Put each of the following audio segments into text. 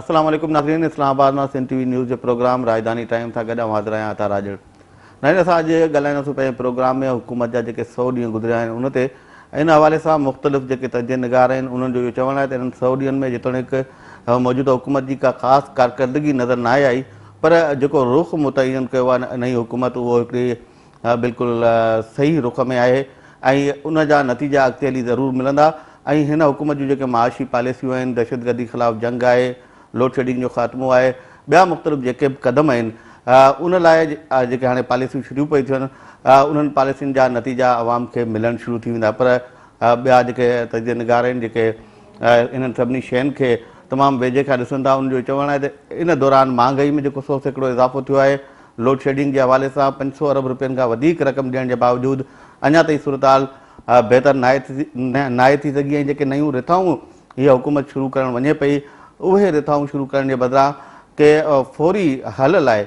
السلام عليڪم ناظرين اسلام آباد مان سنڌ ٽي وي نيوز جي پروگرام راڄڌاني ٽائيم سان گڏ آئون حاضر آهيان عطا راڄڙ. ناظرين اسان اڄ ڳالهائينداسون پنهنجي پروگرام ۾ حڪومت جا جيڪي سئو ڏينهن گذريا آهن ان تي ان حوالي سان مختلف جيڪي تجزيه نگار آهن انهن جو اهو چوڻ آهي ته انهن سئو ڏينهن ۾ جيتوڻيڪ موجوده حڪومت جي ڪا خاص ڪارڪردگي نظر ناهي آئي پر جيڪو رخ متعين ڪيو آهي نئين حڪومت اهو هڪڙي بلڪل صحيح رخ ۾ آهي ۽ ان جا نتيجا اڳتي هلي ضرور ملندا ۽ هن حڪومت جون جيڪي معاشي پاليسيون آهن، دهشتگردي خلاف جنگ آهي، لوڊشيڊنگ جو خاتمو آهي، ٻيا مختلف جيڪي به قدم آهن ان لاء جيڪي هاڻي پاليسيون شروع پئي ٿين انهن پاليسين جا نتيجا عوام کي ملڻ شروع ٿي ويندا پر ٻيا جيڪي تجزيه نگار آهن جيڪي انهن سڀني شين کي تمام ويجهي کان ڏسن ٿا انهن جو چوڻ آهي ته ان دوران مهانگائي ۾ جيڪو 100% اضافو ٿيو آهي لوڊشيڊنگ جي حوالي سان 500 ارب رپين کان وڌيڪ رقم ڏيڻ جي باوجود اڃا تائين صورتحال بهتر ناهي ٿي سگهي ۽ جيڪي نيون رٿائون هيء حڪومت شروع ڪرڻ وڃي پئي اهي رٿائون شروع ڪرڻ جي بدران ڪي فوري حل لاء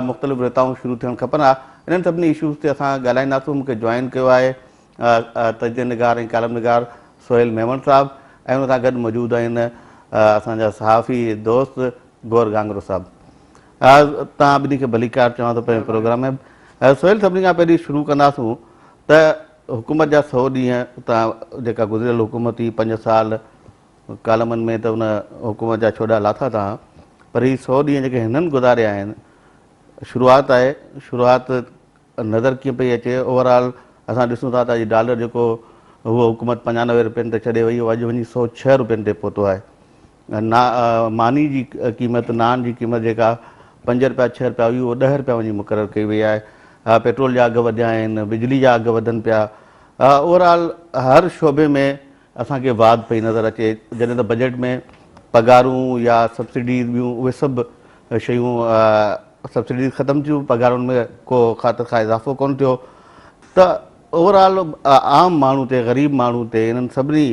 مختلف رٿائون شروع ٿيڻ کپن ها. انهن سڀني اشوز تي اسان ڳالهائينداسون. مون کي جوائن ڪيو آهي تجزيه نگار ۽ ڪالم نگار سهيل ميمڻ صاحب ۽ ان سان گڏ موجود آهن اسان جا صحافي دوست گوهر گانگرو صاحب. توهان ٻنهي کي ڀليڪار چوان ٿو پنهنجي پروگرام ۾. سهيل سڀني کان پهرين شروع ڪنداسون ته حڪومت جا سئو ڏينهن تان جيڪا گذريل حڪومت هئي پنج سال ڪالمن ۾ ته ان حڪومت جا ڇوڏا لاٿا تان پر هي سئو ڏينهن جيڪي هنن گذاريا آهن شروعات آهي شروعات نظر ڪيئن پئي اچي اوور آل اسان ڏسون ٿا ته اڄ ڊالر جيڪو هو حڪومت 95 روپين تي ڇڏي وئي اڄ وڃي 106 روپين تي پهتو آهي ماني جي قيمت، نان جي قيمت جيڪا پنج رپيا ڇهه رپيا هئي اهو ڏهه رپيا وڃي مقرر ڪئي وئي آهي. پيٽرول جا اگهه وڌيا آهن، بجلي جا اگهه وڌن پيا. اوور آل هر شعبي ۾ اسان کي واڌ پئي نظر اچي جڏهن ته بجيٽ ۾ پگهارون يا سبسڊيز ٻيون اهي سڀ شيون سبسڊيز ختم ٿيون پگهارن ۾ ڪو خاطر خواهه اضافو ڪونه ٿيو ته اوور آل عام ماڻهو تي غريب ماڻهو تي انهن سڀني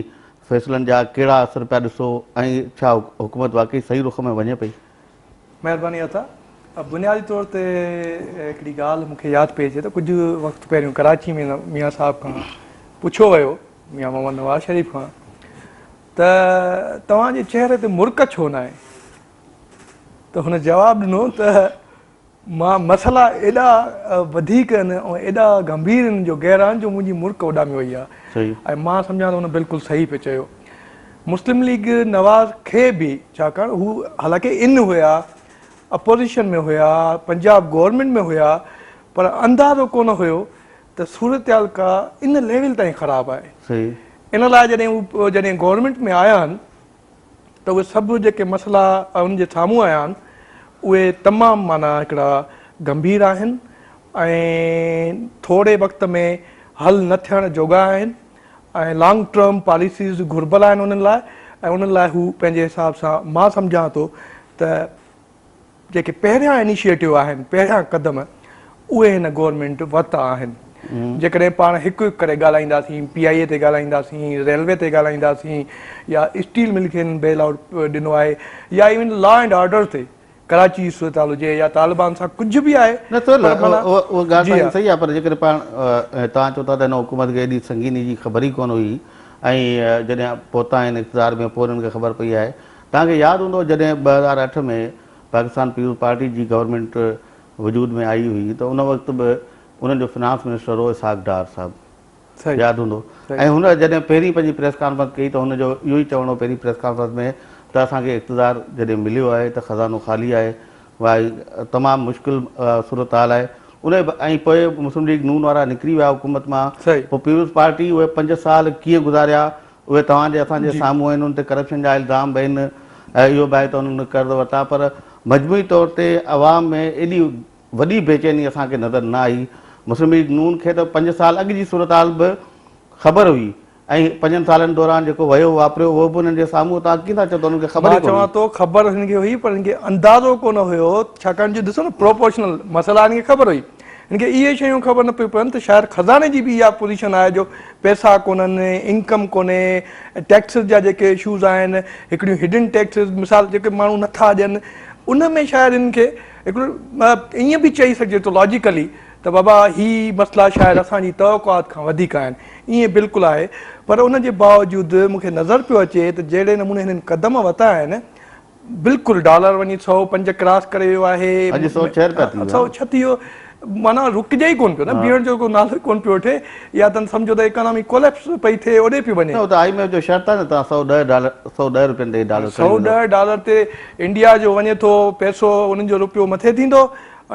فيصلن جا ڪهڙا اثر پيا ڏسو ۽ ڇا حڪومت واقعي صحيح رخ ۾ وڃي پئي؟ مهرباني عطا. بنيادي طور تي هڪڙي ڳالهه مون کي ياد پئي اچي ته ڪجهه وقت پهريون ڪراچي ۾ ميان صاحب کان پڇيو ويو، ميان محمد نواز شريف کان ته توهان جي چهري تي مرڪ ڇو ناهي؟ ته هن جواب ڏنو ته مان مسئلا ايڏا وڌيڪ آهن ۽ ايڏا گنڀير آهن جو گهرا آهن جو منهنجي مرڪ اڏامي وئي آهي ۽ مان سمجهان ٿو هن بلڪل صحيح پئي چيو. مسلم ليگ نواز کي به ڇاڪاڻ هو حالانڪه ان هيا اپوزيشن ۾ هيا پنجاب گورنمينٽ ۾ هيا پر اندازو ڪونه هيو ته صورتحال ڪا ان ليول تائين خراب آهي ان لاء جڏهن هو جڏهن گورنمينٽ ۾ آيا آهن ته اهي سڀ جيڪي مسئلا ان جي سامهون آيا آهن اهي تمام معنيٰ هڪڙا گنڀير آهن ۽ ٿوري وقت ۾ حل نه ٿيڻ جوڳا آهن ۽ لانگ ٽرم پاليسيز گهربل آهن انهن لاء ۽ انهن لاء هو پنهنجي حساب سان مان سمجهان ٿو ته جيڪي پهريان انيشيٽو آهن، پهريان قدم اهي هن گورنمينٽ ورتا آهن. جيڪڏهن پاڻ هڪ هڪ ڪري ڳالهائينداسين، پي آء اي تي ڳالهائينداسين، ريلوي تي ڳالهائينداسين يا اسٽيل مل کي هنن بيل آئوٽ ڏنو آهي يا ايون لا اينڊ آرڊر تي ڪراچي جي صورتحال هجي يا طالبان سان ڪجهه به آهي نه سر اها ڳالهه توهان جي صحيح آهي پر جيڪڏهن پاڻ توهان چئو ٿا ته هن حڪومت کي ايڏي سنگيني جي خبر ئي ڪونه هئي ۽ جڏهن پهتا آهن اقتدار ۾ پوء انهن کي خبر پئي آهي توهان کي ياد هوندو جڏهن 2008 ۾ پاڪستان پيپلز پارٽي جي گورنمينٽ وجود ۾ آئي هئي ته ان وقت به انهن جو فنانس منسٽر هو اسحاق ڊار صاحب ياد هوندو ۽ هن جڏهن پهرين پنهنجي پريس ڪانفرنس ڪئي ته هن جو اهو ئي چوڻ هو پهرين پريس ڪانفرنس ۾ ته اسان کي اقتدار جڏهن مليو آهي ته خزانو خالي آهي تمام مشڪل صورتحال آهي ان ۽ پوء مسلم ليگ نون وارا نڪري ويا حڪومت مان پوء پيپلز پارٽي اهي پنج سال ڪيئن گذاريا اهي توهان جي اسان جي سامهون آهن، انهن تي ڪرپشن جا الزام به آهن ۽ اهو به آهي ته انهن قرض ورتا پر مجموعي طور تي عوام ۾ ايڏي وڏي بيچيني اسان کي نظر نه آئي. مسلم ليگ نون کي ته پنج سال اڳ جي صورتحال به خبر هئي ۽ پنجن سالن دوران جيڪو وهيو واپريو اهو به انهن جي سامهون توهان ڪيئن ٿا چئو ته انهن کي خبر ئي مان ڪونه چوان هئي. ٿو خبر هن کي هئي پر هن کي اندازو ڪونه هيو ڇاڪاڻ جو ڏسو نه پروپورشنل مسئلا هن کي خبر هئي هن کي اهي شيون خبر نه پيون پون ته شايد خزاني جي به اها پوزيشن آهي جو پئسا ڪونهن، انڪم ڪونهي، ٽيڪسز جا جيڪي اشوز آهن، هڪڙيون هڊن ٽيڪسز مثال جيڪي ماڻهو نٿا ڏين ان ۾ شايد هن کي هڪڙو ائين به چئي سگهجي ٿو لاجيڪلي ته بابا هي مسئلا شايد اسان جي توقعات کان وڌيڪ آهن ائين بلڪل آهي پر ان جي باوجود مون کي نظر پيو اچي ته جهڙي نموني هنن قدم ورتا آهن. بلڪل ڊالر وڃي 105 ڪراس ڪري ويو آهي. اڄ 106 رپيا ٿي ويو. 106 ٿي ويو معنيٰ رڪجي ئي ڪونه پيو نه بيهڻ جو ڪو نالو ئي ڪونه پيو وٺي يا ته سمجهو ته اڪانامي ڪوليپس پئي ٿئي اوڏي پيو وڃي. نه هو ته I M F جو شرط آهي نه توهان 110 ڊالر 110 رپين تي ڊالر کڻي ويندو. 110 ڊالر تي انڊيا جو وڃي ٿو پئسو انهن جو روپيو مٿي ٿيندو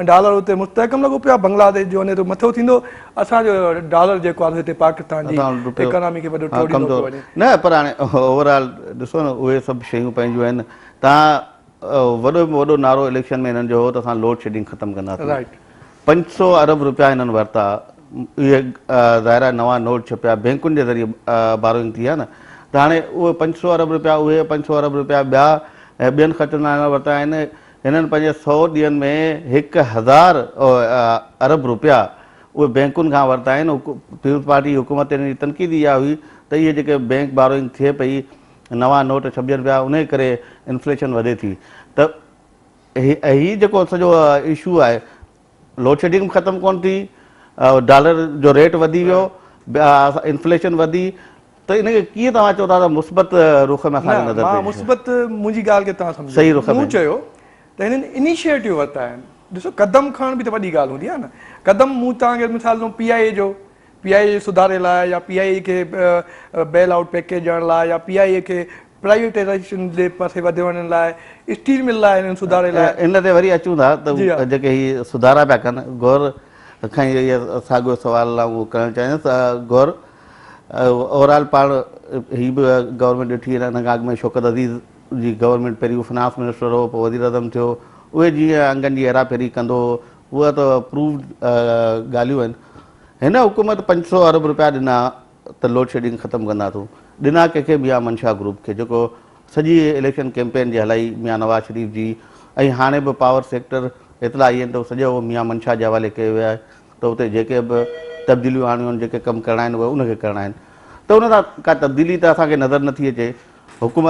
۽ ڊالر اتي مستحڪم لڳو پيو آهي بنگلاديش جو وڃي ٿو مٿو ٿيندو اسان جو ڊالر جيڪو آهي هتي پاڪستان جي اڪانامي کي وڏو ٽوڙيندو پيو وڃي. نه پر هاڻي اوور آل ڏسو نه اهي سڀ شيون پنهنجون آهن تان وڏو ۾ وڏو نعرو اليڪشن ۾ هنن جو هو ته اسان لوڊ شيڊنگ ختم ڪنداسين 500 ارب روپيا هنن ورتا اهي ظاهر آهي نوان نوٽ ڇپيا بينڪن جي ذريعي بارونگ ٿي آهي نه ته هاڻي اهي 500 ارب روپيا اهي 500 ارب روپيا ٻيا ٻين خرچن لاء ورتا آهن هنن پنهنجي سئو ڏينهن ۾ 1000 ارب روپيا اهي بينڪن کان ورتا آهن. پيپلز پارٽي جي حڪومت تي هنن جي تنقيد اها هئي ته اهي جيڪي بينڪ بارونگ ٿئي پئي، نوان نوٽ ڇپجن پيا، انهي ڪري انفليشن وڌي ٿي ته هي جيڪو سڄو اشو آهي لوڊشيڊنگ به ختم ڪونه ٿي، ڊالر جو ريٽ وڌي ويو، انفليشن وڌي ته ان کي ڪيئن توهان چئو ٿا ته مثبت رخ ۾ اسان کي نظر نه مان مثبت منهنجي ڳالهه کي توهان سمجهو صحيح رخ ۾ مون چيو ته هنن انيشيٽو ورتا آهن ڏسو قدم کڻڻ به ته وڏي ڳالهه هوندي آهي نه قدم مون توهان کي مثال ڏنو پي آء اي جو پي آء اي سڌاري لاء يا پي آء اي کي بيل آئوٽ پيڪيج ڏيڻ لاء يا پي آء اي کي پرائيويٽائيزيشن جي پاسي وڌي وڃڻ لاء اسٽيل مل لاء هنن سڌاري لاء. ان تي وري اچون ٿا ته جيڪي هي سڌارا پيا ڪن گور کان ئي ساڳيو سوال آئون ڪرڻ چاهيندس گور اوور آل پاڻ هي به گورنمينٽ ڏٺي ان کان اڳ ۾ شوڪت عزيز جي گورنمينٽ پهريون فنانس منسٽر هو پوء وزيراعظم ٿيو اهي جيئن انگن جي هيرا ڦيري ڪندو هو اها ته پرووڊ ڳالهيون آهن هن حڪومت 500 ارب روپيا ڏنا ته لوڊشيڊنگ ختم ڪنداسون ڏنا ڪنهن کي ميان منشا گروپ کي جيڪو سڄي اليڪشن ڪيمپين جي هلائي ميان نواز شريف جي ۽ هاڻي به پاور سيڪٽر اطلاع آئي آهن ته سڄو ميان منشا جي حوالي ڪيو ويو آهي ته اتي جيڪي به تبديليون آڻيون آهن جيڪي ڪم ڪرڻا آهن اهي ان کي ڪرڻا آهن ته ان سان ڪا تبديلي ته اسان کي نظر نٿي اچي حڪم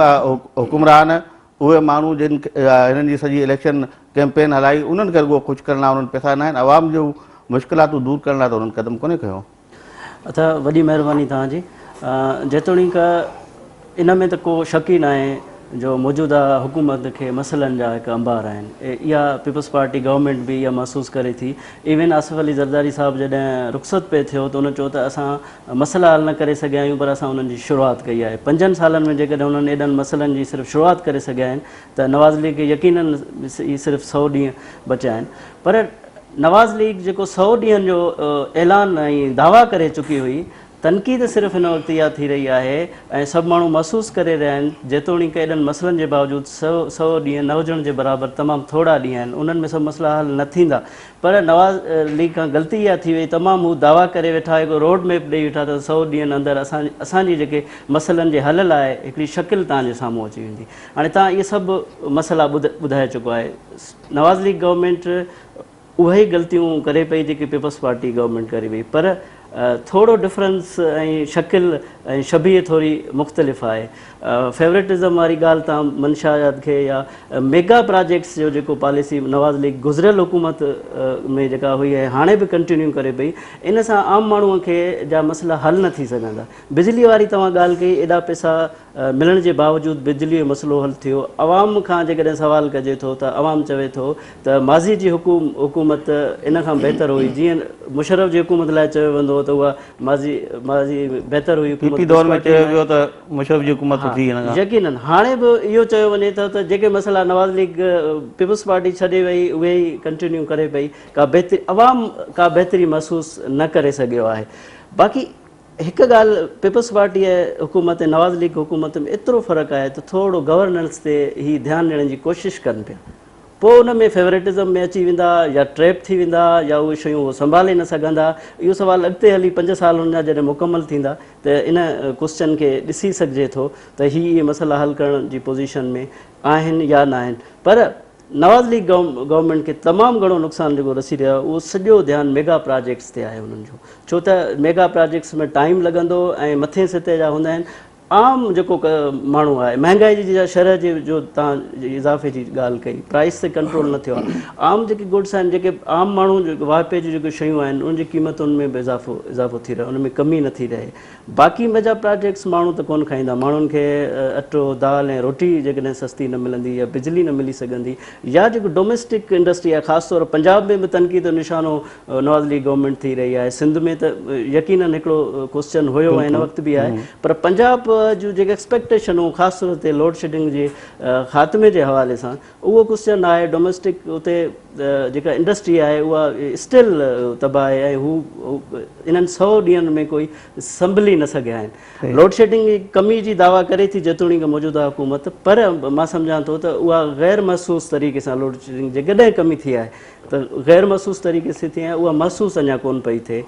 حڪمران اهي ماڻهو جن هنن جي سڄي اليڪشن ڪيمپين هلائي انهن کي رڳو خوش ڪرڻ لاء انهن پئسا نه آهن عوام جون مشڪلاتون دور ڪرڻ لاء ته انهن قدم ڪونهي کنيو. اٿا وڏي مهرباني توهان جي. جيتوڻيڪ ان ۾ ته ڪو شڪ ئي ناهي جو موجوده حڪومت کي مسئلن جا هڪ انبار آهن. اها پيپلز پارٽي گورنمينٽ به اها محسوس ڪري ٿي. ايون آصف علي زرداري صاحب جڏهن رخصت پئي ٿيو ته ان چيو ته اسان مسئلا حل نه ڪري سگهيا آهيون پر اسان انهن جي شروعات ڪئي آهي. پنجن سالن ۾ جيڪڏهن انهن ايڏن مسئلن جي صرف شروعات ڪري سگهيا آهن ته نواز ليگ کي يقينن هي صرف سئو ڏينهن بچيا آهن پر نواز ليگ جيڪو سئو ڏينهن جو اعلان ۽ دعويٰ ڪري چڪي هئي، تنقيد صرف هن وقت اها ٿي رهي آهي ۽ سڀ ماڻهو محسوس ڪري رهيا آهن، جيتوڻيڪ ايڏن مسئلن جي باوجود سئو ڏينهن نه هجڻ جي برابر تمام ٿورا ڏينهن آهن، انهن ۾ سڀ مسئلا حل نه ٿيندا پر نواز ليگ کان غلطي اها ٿي وئي تمام هو دعويٰ ڪري ويٺا هڪ روڊ ميپ ڏئي ويٺا ته سئو ڏينهن اندر اسان اسان جي جيڪي مسئلن جي حل لاء هڪڙي شڪل توهان جي سامهون اچي ويندي هاڻي توهان اهي سڀ مسئلا ٻڌائي چڪو آهي نواز ليگ گورنمينٽ اهي ئي غلطيون ڪري پئي جيڪي پيپلز پارٽي گورنمينٽ ڪري پئي پر ٿورو ڊفرنس ۽ شڪل ۽ شبيهه ٿوري مختلف آهي. فيورٽزم واري ڳالهه تان منشا کي يا ميگا پراجيڪٽس جو جيڪو پاليسي نواز ليگ گذريل حڪومت ۾ جيڪا هئي ۽ هاڻي به ڪنٽينيو ڪري پئي ان سان عام ماڻهو کي جا مسئلا حل نه ٿي سگهندا. بجلي واري توهان ڳالهه ڪئي ايڏا پئسا ملڻ جي باوجود بجلي جو مسئلو حل ٿيو، عوام کان جيڪڏهن سوال ڪجي ٿو ته عوام چوي ٿو ته ماضي جي حڪومت ان کان بهتر هئي، جيئن مشرف جي حڪومت لاء چيو ويندو هو ته اها ماضي ماضي بهتر هئي پي حڪومت پي دور ۾ چيو ويو ته مشرف جي حڪومت سٺي هئي ان کان. يقينن هاڻي به اهو چيو وڃي ٿو ته جيڪي مسئلا نواز ليگ پيپلز پارٽي ڇڏي وئي اهي ئي ڪنٽينيو ڪري پئي ڪا بهتري عوام ڪا بهتري محسوس نه ڪري سگهيو آهي باقي هڪ ڳالهه پيپلز پارٽيء حڪومت ۽ نواز ليگ حڪومت ۾ ايترو فرق آهي ته ٿورو گورننس تي هي ڌيان ڏيڻ جي ڪوشش ڪن پيا پوء ان ۾ فيورٽزم ۾ اچي ويندا يا ٽريپ ٿي ويندا يا اهي شيون هو سنڀالي نه سگهندا اهو سوال اڳتي هلي پنج سال هن جا جڏهن مڪمل ٿيندا ته ان ڪوسچن کي ڏسي سگهجي ٿو ته هي اهي مسئلا حل ڪرڻ جي پوزيشن ۾ آهن يا ناهن پر نواز ليگ گورنمينٽ کي تمام گهڻو نقصان جيڪو رسي رهيو آهي اهو سڄو ڌيان ميگا پراجيڪٽس تي آهي انهن جو ڇو ته ميگا پراجيڪٽس ۾ ٽائيم لڳندو ۽ مٿين سطح جا هوندا آهن. عام جيڪو ماڻهو آهي مهانگائي جي جا شرح جي جو تان اضافي جي ڳالهه ڪئي پرائس تي ڪنٽرول نه ٿيو آهي عام جيڪي گڊس آهن جيڪي عام ماڻهو جيڪي واهپي جون جيڪي شيون آهن انهن جي قيمتن ۾ به اضافو اضافو ٿي رهيو ان ۾ ڪمي نه ٿي رهي باقي ميجا پراجيڪٽس ماڻهو ته ڪونه کائيندا ماڻهن کي اٽو دال ۽ روٽي جيڪڏهن سستي نه ملندي يا بجلي نه ملي سگهندي يا جيڪو ڊوميسٽڪ انڊسٽري آهي خاص طور پنجاب ۾ به تنقيد جو نشانو نواز ليگ گورنمينٽ ٿي رهي آهي سنڌ ۾ ته يقينن هڪڙو ڪوسچن هيو ۽ هن وقت به آهي پر پنجاب جون جيڪي ايڪسپيڪٽيشن هيون خاص طور تي لوڊ شيڊنگ جي خاتمي جي حوالي سان اهو ڪوسچن آهي ڊوميسٽڪ اتي جيڪا انڊسٽري آهي اها اسٽل تباهه آهي ۽ هو انهن سئو ڏينهن ۾ ڪوئي سنڀلي نه سگهيا آهن. لوڊ شيڊنگ جي ڪمي جي دعويٰ ڪري ٿي جيتوڻيڪ موجوده حڪومت پر مان سمجهان ٿو ته اها غير محسوس طريقي سان لوڊ شيڊنگ جيڪڏهن ڪمي ٿي آهي ته غير محسوس طريقي سان ٿي آهي اها محسوس اڃا ڪونه پئي ٿئي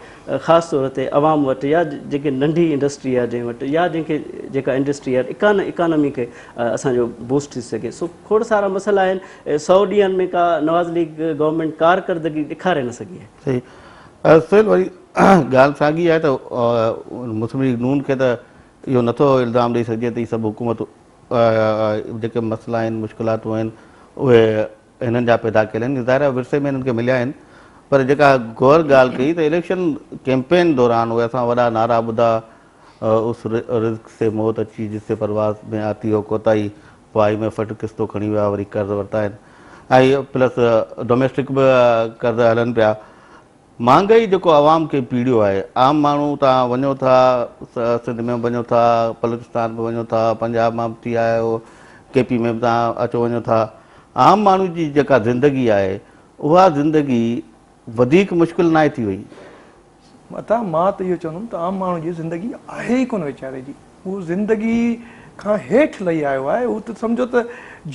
خاص طور تي عوام وٽ يا جيڪي ننڍي انڊسٽري آهي جنهن وٽ يا جنهن کي جيڪا انڊسٽري آهي اڪانومي کي اسان جو بوسٽ ٿي سگهي سو کوڙ سارا مسئلا آهن سئو ڏينهن ۾ ڪا نواز ليگ گورنمينٽ ڪارڪردگي ڏيکاري نه سگهي آهي. صحيح سهيل وري ڳالهه ساڳي آهي ته مسلم ليگ نون کي ته اهو نٿو الزام ڏئي سگهجي ته هي سڀ حڪومت جيڪي مسئلا آهن مشڪلاتون آهن اهي هنن جا پيدا ڪيل آهن ظاهر آهي ورثي ۾ هنن کي مليا آهن پر جيڪا گوهر ڳالهه ڪئي ته اليڪشن ڪيمپين دوران اهي اسان وڏا نعرا ٻڌا اس رزق سي موت اچي جس سي پرواز ۾ آتي هو ڪوتاهي پوء I M F وٽ قسطو کڻي ويا وري قرض ورتا آهن ۽ پلس ڊوميسٽڪ به قرض هلن پيا مهانگائي جيڪو عوام کي پيڙيو آهي عام ماڻهو توهان وڃو ٿا سنڌ ۾ به وڃو ٿا بلوچستان به وڃو ٿا پنجاب مان به ٿي آيا آهيو ڪي پي ۾ به توهان اچو وڃو ٿا عام ماڻهو جي جيڪا زندگي آهي اها زندگي وڌيڪ مشڪل ناهي ٿي وئي. عطا مان ته اهو چوندم ته عام ماڻهو جي زندگي آهي ئي ڪونه ويچاري جي هو زندگي کان هيٺ لهي آيو آهي هو ته سمجهو ته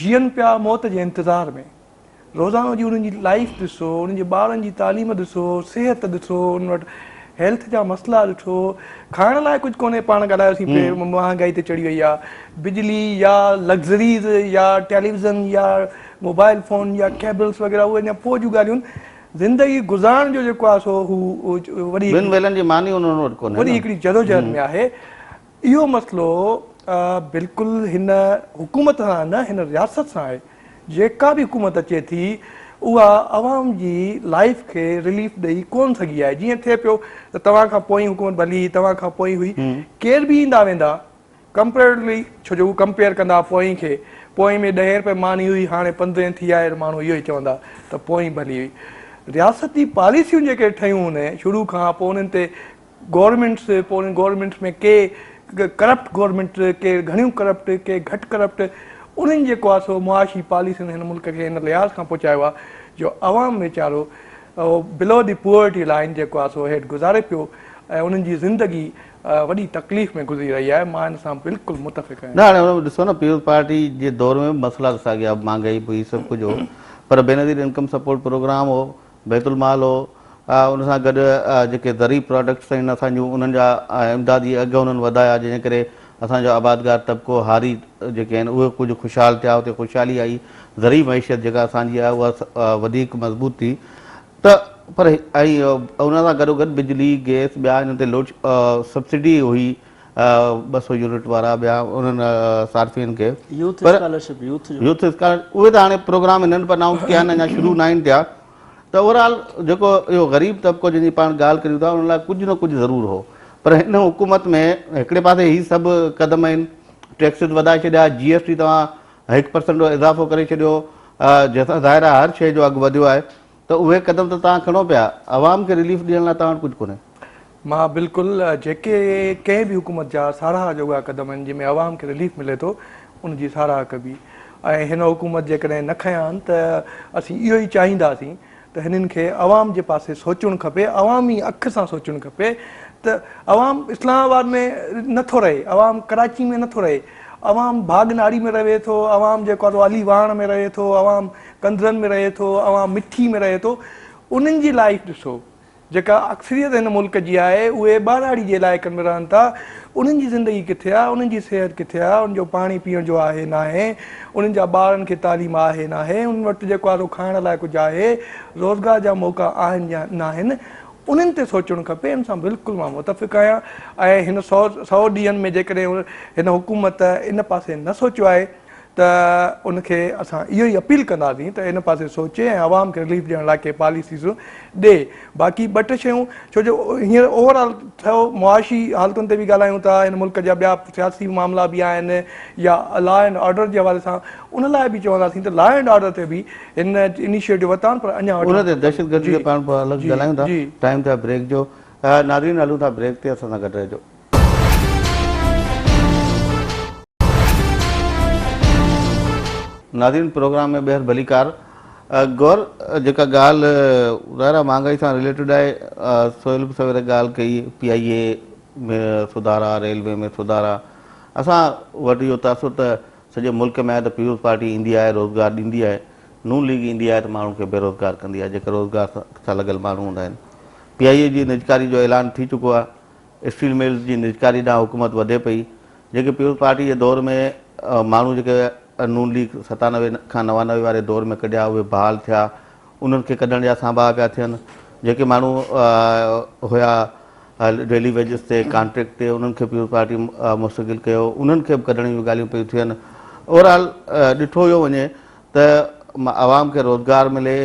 جيئن پيا موت جي انتظار ۾ روزانو جي انهن جي لائيف ڏسو انهن جي ٻارن جي تعليم ڏسو صحت ڏسو انهن وٽ هيلٿ جا مسئلا ڏٺو کائڻ لاء ڪجهه ڪونهي پاڻ ڳالهايوسين پي مهانگائي تي چڙهي وئي آهي بجلي يا لگزريز يا ٽيليوزن يا موبائل فون يا ڪيبلز وغيره اهي اڃا پوء جون ڳالهيون زندگي گذارڻ جو جيڪو آهي سو هو وڏي ٻن ويلن جي ماني انهن وٽ ڪونهي وڏي هڪڙي جدوجهد ۾ آهي. اهو مسئلو بلڪل هن حڪومت سان نه هن رياست سان آهي. جيڪا به حڪومت اچي ٿي اها عوام جي لائيف کي رليف ڏئي ڪونه سگهي آهي. جيئن ٿئي پيو ته توهان کان پوئين حڪومت ڀلي هئي توهان کان پوئين هئي ڪير به ايندا ويندا ڪمپيرٽلي ڇو جو هو ڪمپيئر ڪندا پوئين کي، پوئين ۾ ڏهين رپئي ماني هئي هاڻي پندرهين ٿي آهي ته ماڻهو اهو ئي چوندا ته پوئين ڀلي هئي. رياستي پاليسيون جيڪي ٺهيون هن شروع کان پوء انهن تي گورنمينٽس پوء انهن گورنمينٽس ۾ ڪي ڪرپٽ گورنمينٽ ڪي گهڻيون ڪرپٽ ڪي گهٽ ڪرپٽ انهن جيڪو آهي سو معاشي پاليسين هن ملڪ کي هن لحاظ کان پهچايو آهي جو عوام ويچارو بلو the poverty line جيڪو آهي سو هيٺ گذاري پيو ۽ انهن جي زندگي وڏي تڪليف ۾ گذري رهي آهي، مان ان سان بلڪل متفق آهيان. نه هاڻي ان ۾ ڏسو نه پيپلز پارٽي جي دور ۾ به مسئلا ته ساڳيا مهانگائي به هئي سڀ ڪجهه هو پر بينظير انڪم سپورٽ پروگرام هو بيت المال هو ان سان گڏ جيڪي زرعي پراڊڪٽس آهن اسان جون انهن جا امدادي اگهه انهن وڌايا جنهن جي ڪري اسان جو آبادگار طبقو هاري جيڪي آهن اهي ڪجهه خوشحال ٿيا اتي خوشحالي آئي زرعي معيشت جيڪا اسان جي آهي اها وڌيڪ مضبوط ٿي ته پر ۽ ان سان گڏو گڏ بجلي، گئس ٻيا انهن تي لوڊ سبسڊي هئي 200 يونٽ وارا ٻيا انهن صارفين کي يوٿ اسڪالرشپ يوٿ جو يوٿ اسڪالر اهي ته هاڻي پروگرام هنن به انائونس ڪيا آهن اڃا شروع ناهن ٿيا ته اوور آل جيڪو اهو غريب طبقو جنهن جي پاڻ ڳالهه ڪريون ٿا ان لاء ڪجهه نه ڪجهه ضرور هو پر هن حڪومت ۾ هڪڙي پاسي هي سڀ قدم آهن ٽيڪسز وڌائي ڇڏيا جي ايس ٽي توهان 1% جو اضافو ڪري ڇڏيو جنهن سان ظاهر آهي هر شيء جو اگهه وڌيو آهي ته اهي قدم ته توهان کڻو پيا، عوام کي رليف ڏيڻ لاء توهان وٽ ڪجهه ڪونهي. مان بلڪل جيڪي ڪنهن به حڪومت جا ساراهه جوڳا قدم آهن جنهن ۾ عوام کي رليف ملي ٿو ان جي ساراهه ڪبي ۽ هن حڪومت جيڪڏهن نه کنيا آهن ته اسين اهو ئي چاهينداسين ته هنن کي عوام جي پاسي سوچڻ کپي عوامي اک سان سوچڻ کپي ته عوام اسلام آباد ۾ نه ٿو رهي عوام ڪراچي ۾ نه ٿو رهي عوام ڀاڳ ناڙي ۾ رهي ٿو عوام جيڪو آهي سو علي واهڻ ۾ رهي ٿو عوام ڪنڌرن ۾ رهي ٿو، عوام مٺي ۾ رهي ٿو، انهن جي لائيف ڏسو، جيڪا اڪثريت هن ملڪ جي آهي، اهي ٻهراڙي جي علائقن ۾ رهن ٿا، انهن جي زندگي ڪٿي آهي، انهن جي صحت ڪٿي آهي، انهن جو پاڻي پيئڻ جو آهي ناهي، انهن جا ٻارن کي تعليم آهي ناهي، انهن وٽ جيڪو آهي سو کائڻ لاء ڪجهه آهي، روزگار جا موقعا آهن يا ناهن، انهن تي سوچڻ کپي ان سان بلڪل مان متفق آهيان ۽ هن سو ڏينهن ۾ جيڪڏهن هن حڪومت ان پاسي نه سوچيو آهي ته ان کي اسان اهو ئي اپيل ڪنداسين ته ان پاسي سوچي ۽ عوام کي رليف ڏيڻ لاء ڪي پاليسيز ڏي. باقي ٻه ٽي شيون ڇو جو هينئر اوور آل ٺهيو معاشي حالتن تي به ڳالهايون ٿا هن ملڪ جا ٻيا سياسي معاملا به آهن يا لا اينڊ آرڊر جي حوالي سان ان لاء به چونداسين ته لا اينڊ آرڊر تي به هن انيشيٽو ورتا آهن پر اڃا ان تي دهشتگردي تي پاڻ الڳ ڳالهايون ٿا ٽائيم ٿيو آهي بريڪ جو ناظرين هلون ٿا بريڪ تي اسان سان گڏ رهجو. ناظرين پروگرام ۾ ٻيهر ڀليڪار گور جيڪا ڳالهه ظاهر آهي مهانگائي سان رليٽيڊ آهي سهيل به سوير ڳالهه ڪئي پي آئي اي ۾ سڌارا ريلوي ۾ سڌارا اسان وٽ اهو تاثر ته سڄي ملڪ ۾ آهي ته پيپلز پارٽي ايندي آهي روزگار ڏيندي آهي نون ليگ ايندي آهي ته ماڻهن کي بيروزگار ڪندي آهي جيڪي روزگار سان لڳل ماڻهو هوندا آهن پي آئي اي جي نجڪاري جو اعلان ٿي چڪو آهي اسٽيل ملز جي نجڪاري ڏانهن حڪومت وڌي پئي، جيڪي پيپلز پارٽي جي دور ۾ ماڻهو جيڪي نون ليگ 97 کان 99 واري دور ۾ ڪڍيا اهي بحال ٿيا، انهن کي ڪڍڻ جا سانباها پيا ٿين، جيڪي ماڻهو هيا ڊيلي ويجز تي ڪانٽريڪٽ تي انهن کي پيپلز پارٽي مستقل ڪيو، انهن کي به ڪڍڻ جون ڳالهيون پيون ٿين. اوور آل ڏٺو اهو وڃي ته عوام کي روزگار ملي،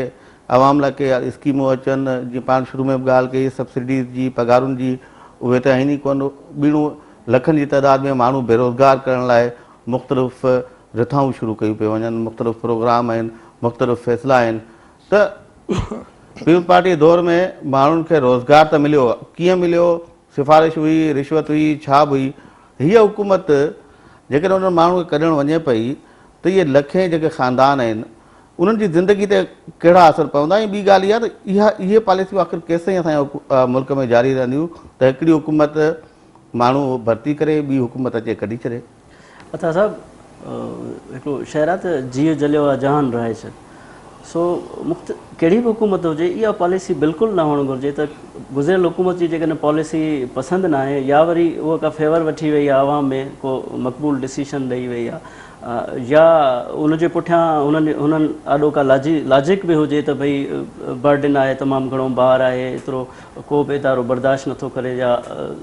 عوام لاء ڪي اسڪيمون اچن، جيئن پاڻ شروع ۾ به ڳالهه ڪئي سبسڊيز جي، پگهارن جي، اهي ته آهن ئي ڪونه، ٻيڻو لکن جي تعداد ۾ ماڻهو بيروزگار ڪرڻ لاء مختلف رٿائون شروع ڪيون پيون وڃن، مختلف پروگرام آهن، مختلف فيصلا آهن ته پيپلز پارٽي جي دور ۾ ماڻهن کي روزگار ته مليو، ڪيئن مليو، سفارش هئي، رشوت هئي، ڇا به هئي، هيء حڪومت جيڪڏهن انهن ماڻهن کي ڪڍڻ وڃي پئي ته اهي لکين جيڪي خاندان آهن انهن جي زندگي تي ڪهڙا اثر پوندا ۽ ٻي ڳالهه اها ته اها اهي پاليسيون آخر ڪيستائين اسان جي ملڪ ۾ جاري رهنديون ته هڪڙي حڪومت ماڻهو ڀرتي ڪري ٻي حڪومت اچي ڪڍي ڇڏي. عطا صاحب هڪڙو شعر آهي ته جيء جليو آ جهان رهائي ڇڏ سو مخت ڪهڙي به حڪومت هجي اها پاليسي بلڪل نه هئڻ گهرجي ته گذريل حڪومت جي جيڪڏهن پاليسي پسند ناهي يا وري اها ڪا فيور وٺي وئي آهي عوام ۾ ڪو مقبول ڊسيشن ڏئي وئي آهي يا ان جي پٺيان هنن هنن آڏو ڪا لاجڪ به هجي ته ڀئي برڊن آهي تمام گهڻو بار آهي ايترو ڪو به ادارو برداشت نٿو ڪري يا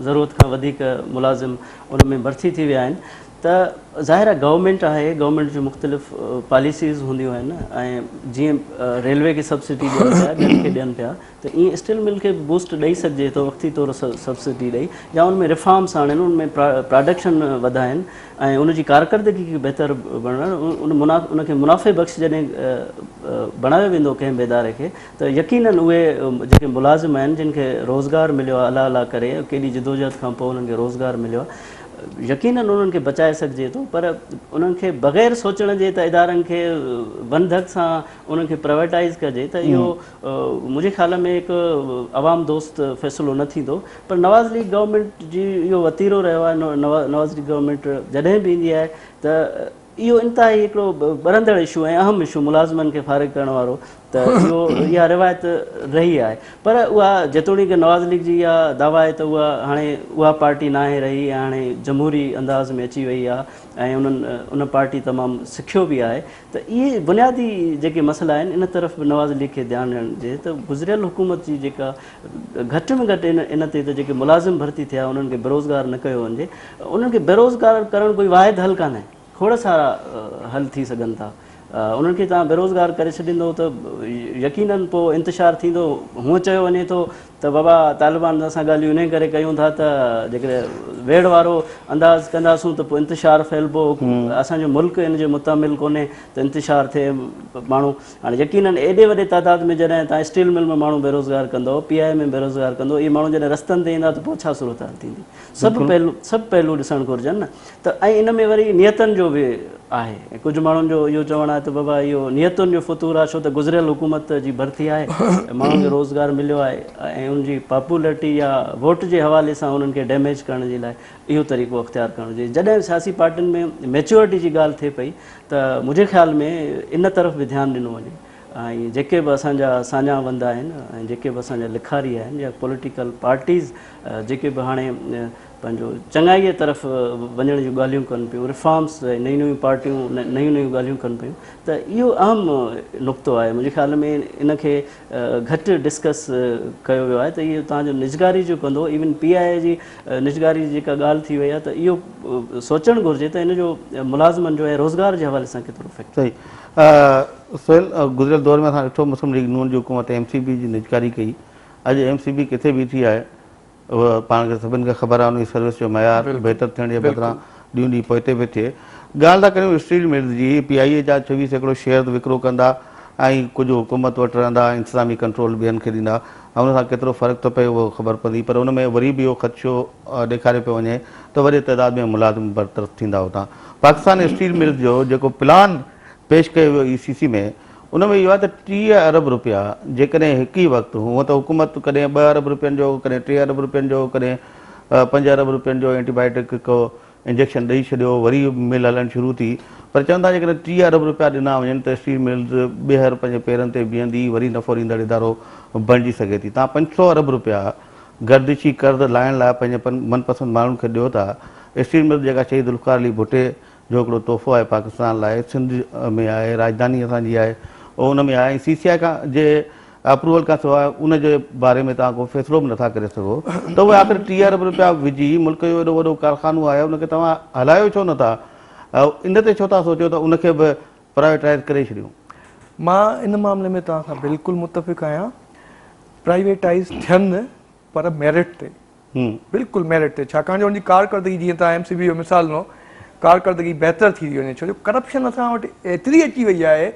ضرورت کان وڌيڪ ملازم ان ۾ ڀرتي ٿي ويا آهن ته ظاهر آهي گورنمينٽ آهي گورنمينٽ جون مختلف پاليسيز هونديون آهن ۽ جيئن ريلوي کي سبسڊي ڏين پيا ٻين کي ڏين پيا ته ائين اسٽيل مل کي به بوسٽ ڏئي سگهجي ٿو وقتي طور سبسڊي ڏئي يا ان ۾ ريفارمس آڻين ان ۾ پراڊڪشن وڌائين ۽ ان جي ڪارڪردگي کي بهتر بڻائڻ ان ان کي منافعي بخش جڏهن بڻايو ويندو ڪنهن به اداري کي ته يقينن اهي جيڪي ملازم آهن جن کي روزگار مليو آهي الله الله ڪري ڪيڏي جدوجهد کان پوء انهن کي روزگار مليو آهي يقينن انهن کي بچائي سگهجي ٿو پر انهن کي بغير سوچڻ جي ته ادارن کي ون ڌڪ سان انهن کي پرائيويٽائيز ڪجي ته اهو منهنجي خيال ۾ هڪ عوام دوست فيصلو نه ٿيندو پر نواز ليگ گورنمينٽ جي اهو وتيرو رهيو آهي نواز ليگ گورنمينٽ جڏهن به ايندي آهي ته اهو انتهائي هڪڙو ٻرندڙ اشو ۽ اهم اشو ملازمن کي فارغ ڪرڻ وارو ته اهو اها روايت رهي آهي پر اها جيتوڻيڪ نواز ليگ جي اها دعويٰ آهي ته اها هاڻي اها پارٽي ناهي رهي ۽ هاڻي جمهوري انداز ۾ اچي وئي آهي ۽ انهن ان پارٽي تمام سکيو به آهي ته اهي بنيادي جيڪي مسئلا آهن ان طرف به نواز ليگ کي ڌيان ڏيڻ گهرجي ته گذريل حڪومت جي جيڪا گهٽ ۾ گهٽ ان تي ته جيڪي ملازم ڀرتي ٿيا انهن کي بيروزگار نه ڪيو وڃجي انهن کي بيروزگار ڪرڻ ڪوئي واحد حل ڪانهي کوڙ سارا حل ٿي سگهن ٿا انهن کي توهان بيروزگار ڪري ڇڏيندو ته يقينن پوء انتشار ٿيندو هونء چيو وڃي ٿو ته بابا طالبان سان ڳالهيون انهي ڪري ڪيون ٿا ته جيڪڏهن ويڙهه وارو انداز ڪنداسون ته پوء انتشار ڦهلبو اسان جو ملڪ ان جي متحمل ڪونهي ته انتشار ٿئي ماڻهو هاڻي يقينن ايڏي وڏي تعداد ۾ جڏهن توهان اسٽيل مل ۾ ماڻهو بيروزگار ڪندو پي آء اي ۾ بيروزگار ڪندو اهي ماڻهو جڏهن رستن تي ايندا ته پوء ڇا صورتحال ٿيندي سڀ پهلو سڀ پهلو ڏسڻ گهرجن نه ته ۽ ان ۾ وري نيتن جو به آهي ۽ ڪجهه ماڻهن جو اهو چوڻ آهي ته بابا اهو نيتن جو فتور آهي ڇو ته گذريل حڪومت جي ڀرتي آهي ۽ ماڻهن کي روزگار مليو آهي ۽ ان جي پاپولرٽي يا ووٽ جي حوالي سان انهن کي ڊيميج ڪرڻ جي لاء اهو طريقو اختيار ڪرڻ گهرجي. جڏهن سياسي پارٽين ۾ ميچورٽي جي ڳالهه ٿئي پئي ته منهنجي خيال ۾ ان طرف به ڌيان ڏنو وڃي ۽ جيڪي به اسان جا ساڃاهه وند آهن ۽ جيڪي به اسان جا لکاري آهن يا پوليٽيڪل پارٽيز جيڪي به هاڻي پنهنجو چڱائيء طرف وڃڻ جون ڳالهيون ڪن پيون، ريفارمز ۽ نيون نيون پارٽيون نيون نيون ڳالهيون ڪن پيون ته اهو اهم نقطو آهي منهنجي خيال ۾ ان کي گهٽ ڊسڪس ڪيو ويو آهي ته اهو توهان جو نجڪاري جو ڪندو ايون پي آء اي جي نجڪاري جي جيڪا ڳالهه ٿي وئي آهي ته اهو سوچڻ گهرجي ته ان جو ملازمن جو ۽ روزگار جي حوالي سان ڪيترو افيڪٽ. صحيح سهيل گذريل دور ۾ اسان ڏٺو مسلم ليگ نون جي حڪومت ايم سي بي جي نجڪاري ڪئي اڄ ايم سي بي ڪٿي بيٺي آهي اهو پاڻ کي سڀن کي خبر آهي ان جي سروس جو معيار بهتر ٿيڻ جي بدران ڏينهون ڏينهن پوئتي پيو ٿئي. ڳالهه ٿا ڪريون اسٽيل ملز جي، پي آء اي جا 26% شيئر وڪرو ڪندا ۽ ڪجهه حڪومت وٽ رهندا ۽ انتظامي ڪنٽرول ٻين کي ڏيندا ۽ ان سان ڪيترو فرق ٿو پئي اهو خبر پوندي پر ان ۾ وري به اهو خدشو ڏيکاريو پيو وڃي ته وڏي تعداد ۾ ملازم برطرف ٿيندا اتان پاڪستان اسٽيل ملز جو جيڪو پلان پيش ڪيو ويو اي سي سي ۾ ان ۾ اهو آهي ته 30 ارب رپيا جيڪڏهن هڪ ئي وقت هونء ته حڪومت ڪڏهن ٻه ارب رپين جو ڪڏهن ٽي ارب رپين جو ڪڏهن پنج ارب رپين جو اينٽي بائيوٽڪ ڪو انجيڪشن ڏئي ڇڏيو وري مل هلڻ شروع ٿي پر چون ٿا جيڪڏهن 30 ارب رپيا ڏنا وڃن ته اسٽيل ملز ٻيهر پنهنجي پيرن تي بيهندي وري نفعو ڏيندڙ ادارو بڻجي سگهي ٿي تان 500 ارب رپيا گردشي قرض لاهڻ لاء پنهنجي من پسند ماڻهن کي ڏيو ٿا اسٽيل ملز جيڪا شهيد ذوالفقار علي ڀٽي جو هڪڙو تحفو آهي پاڪستان لاء سنڌ ۾ آهي راڄڌاني اسان جي آهي ان ۾ آهي ۽ سي سي آء کان جي اپروول کان سواء ان جي باري ۾ توهان ڪو فيصلو به نٿا ڪري سگهو ته اهي آخر 30 ارب رپيا وجهي ملڪ جو ايڏو وڏو ڪارخانو آهي ان کي توهان هلايو ڇو نٿا ان تي ڇو ٿا سوچيو ته ان کي به پرائيويٽائز ڪري ڇڏيون. مان ان معاملي ۾ توهان سان بلڪل متفق آهيان پرائيويٽائز ٿين پر ميرٽ تي بلڪل ميرٽ تي ڇاڪاڻ جو ان جي ڪارڪردگي جيئن توهان ايم سي بي جو مثال ڏنو ڪارڪردگي بهتر ٿي ٿي وڃي ڇو جو ڪرپشن اسان وٽ ايتري اچي وئي آهي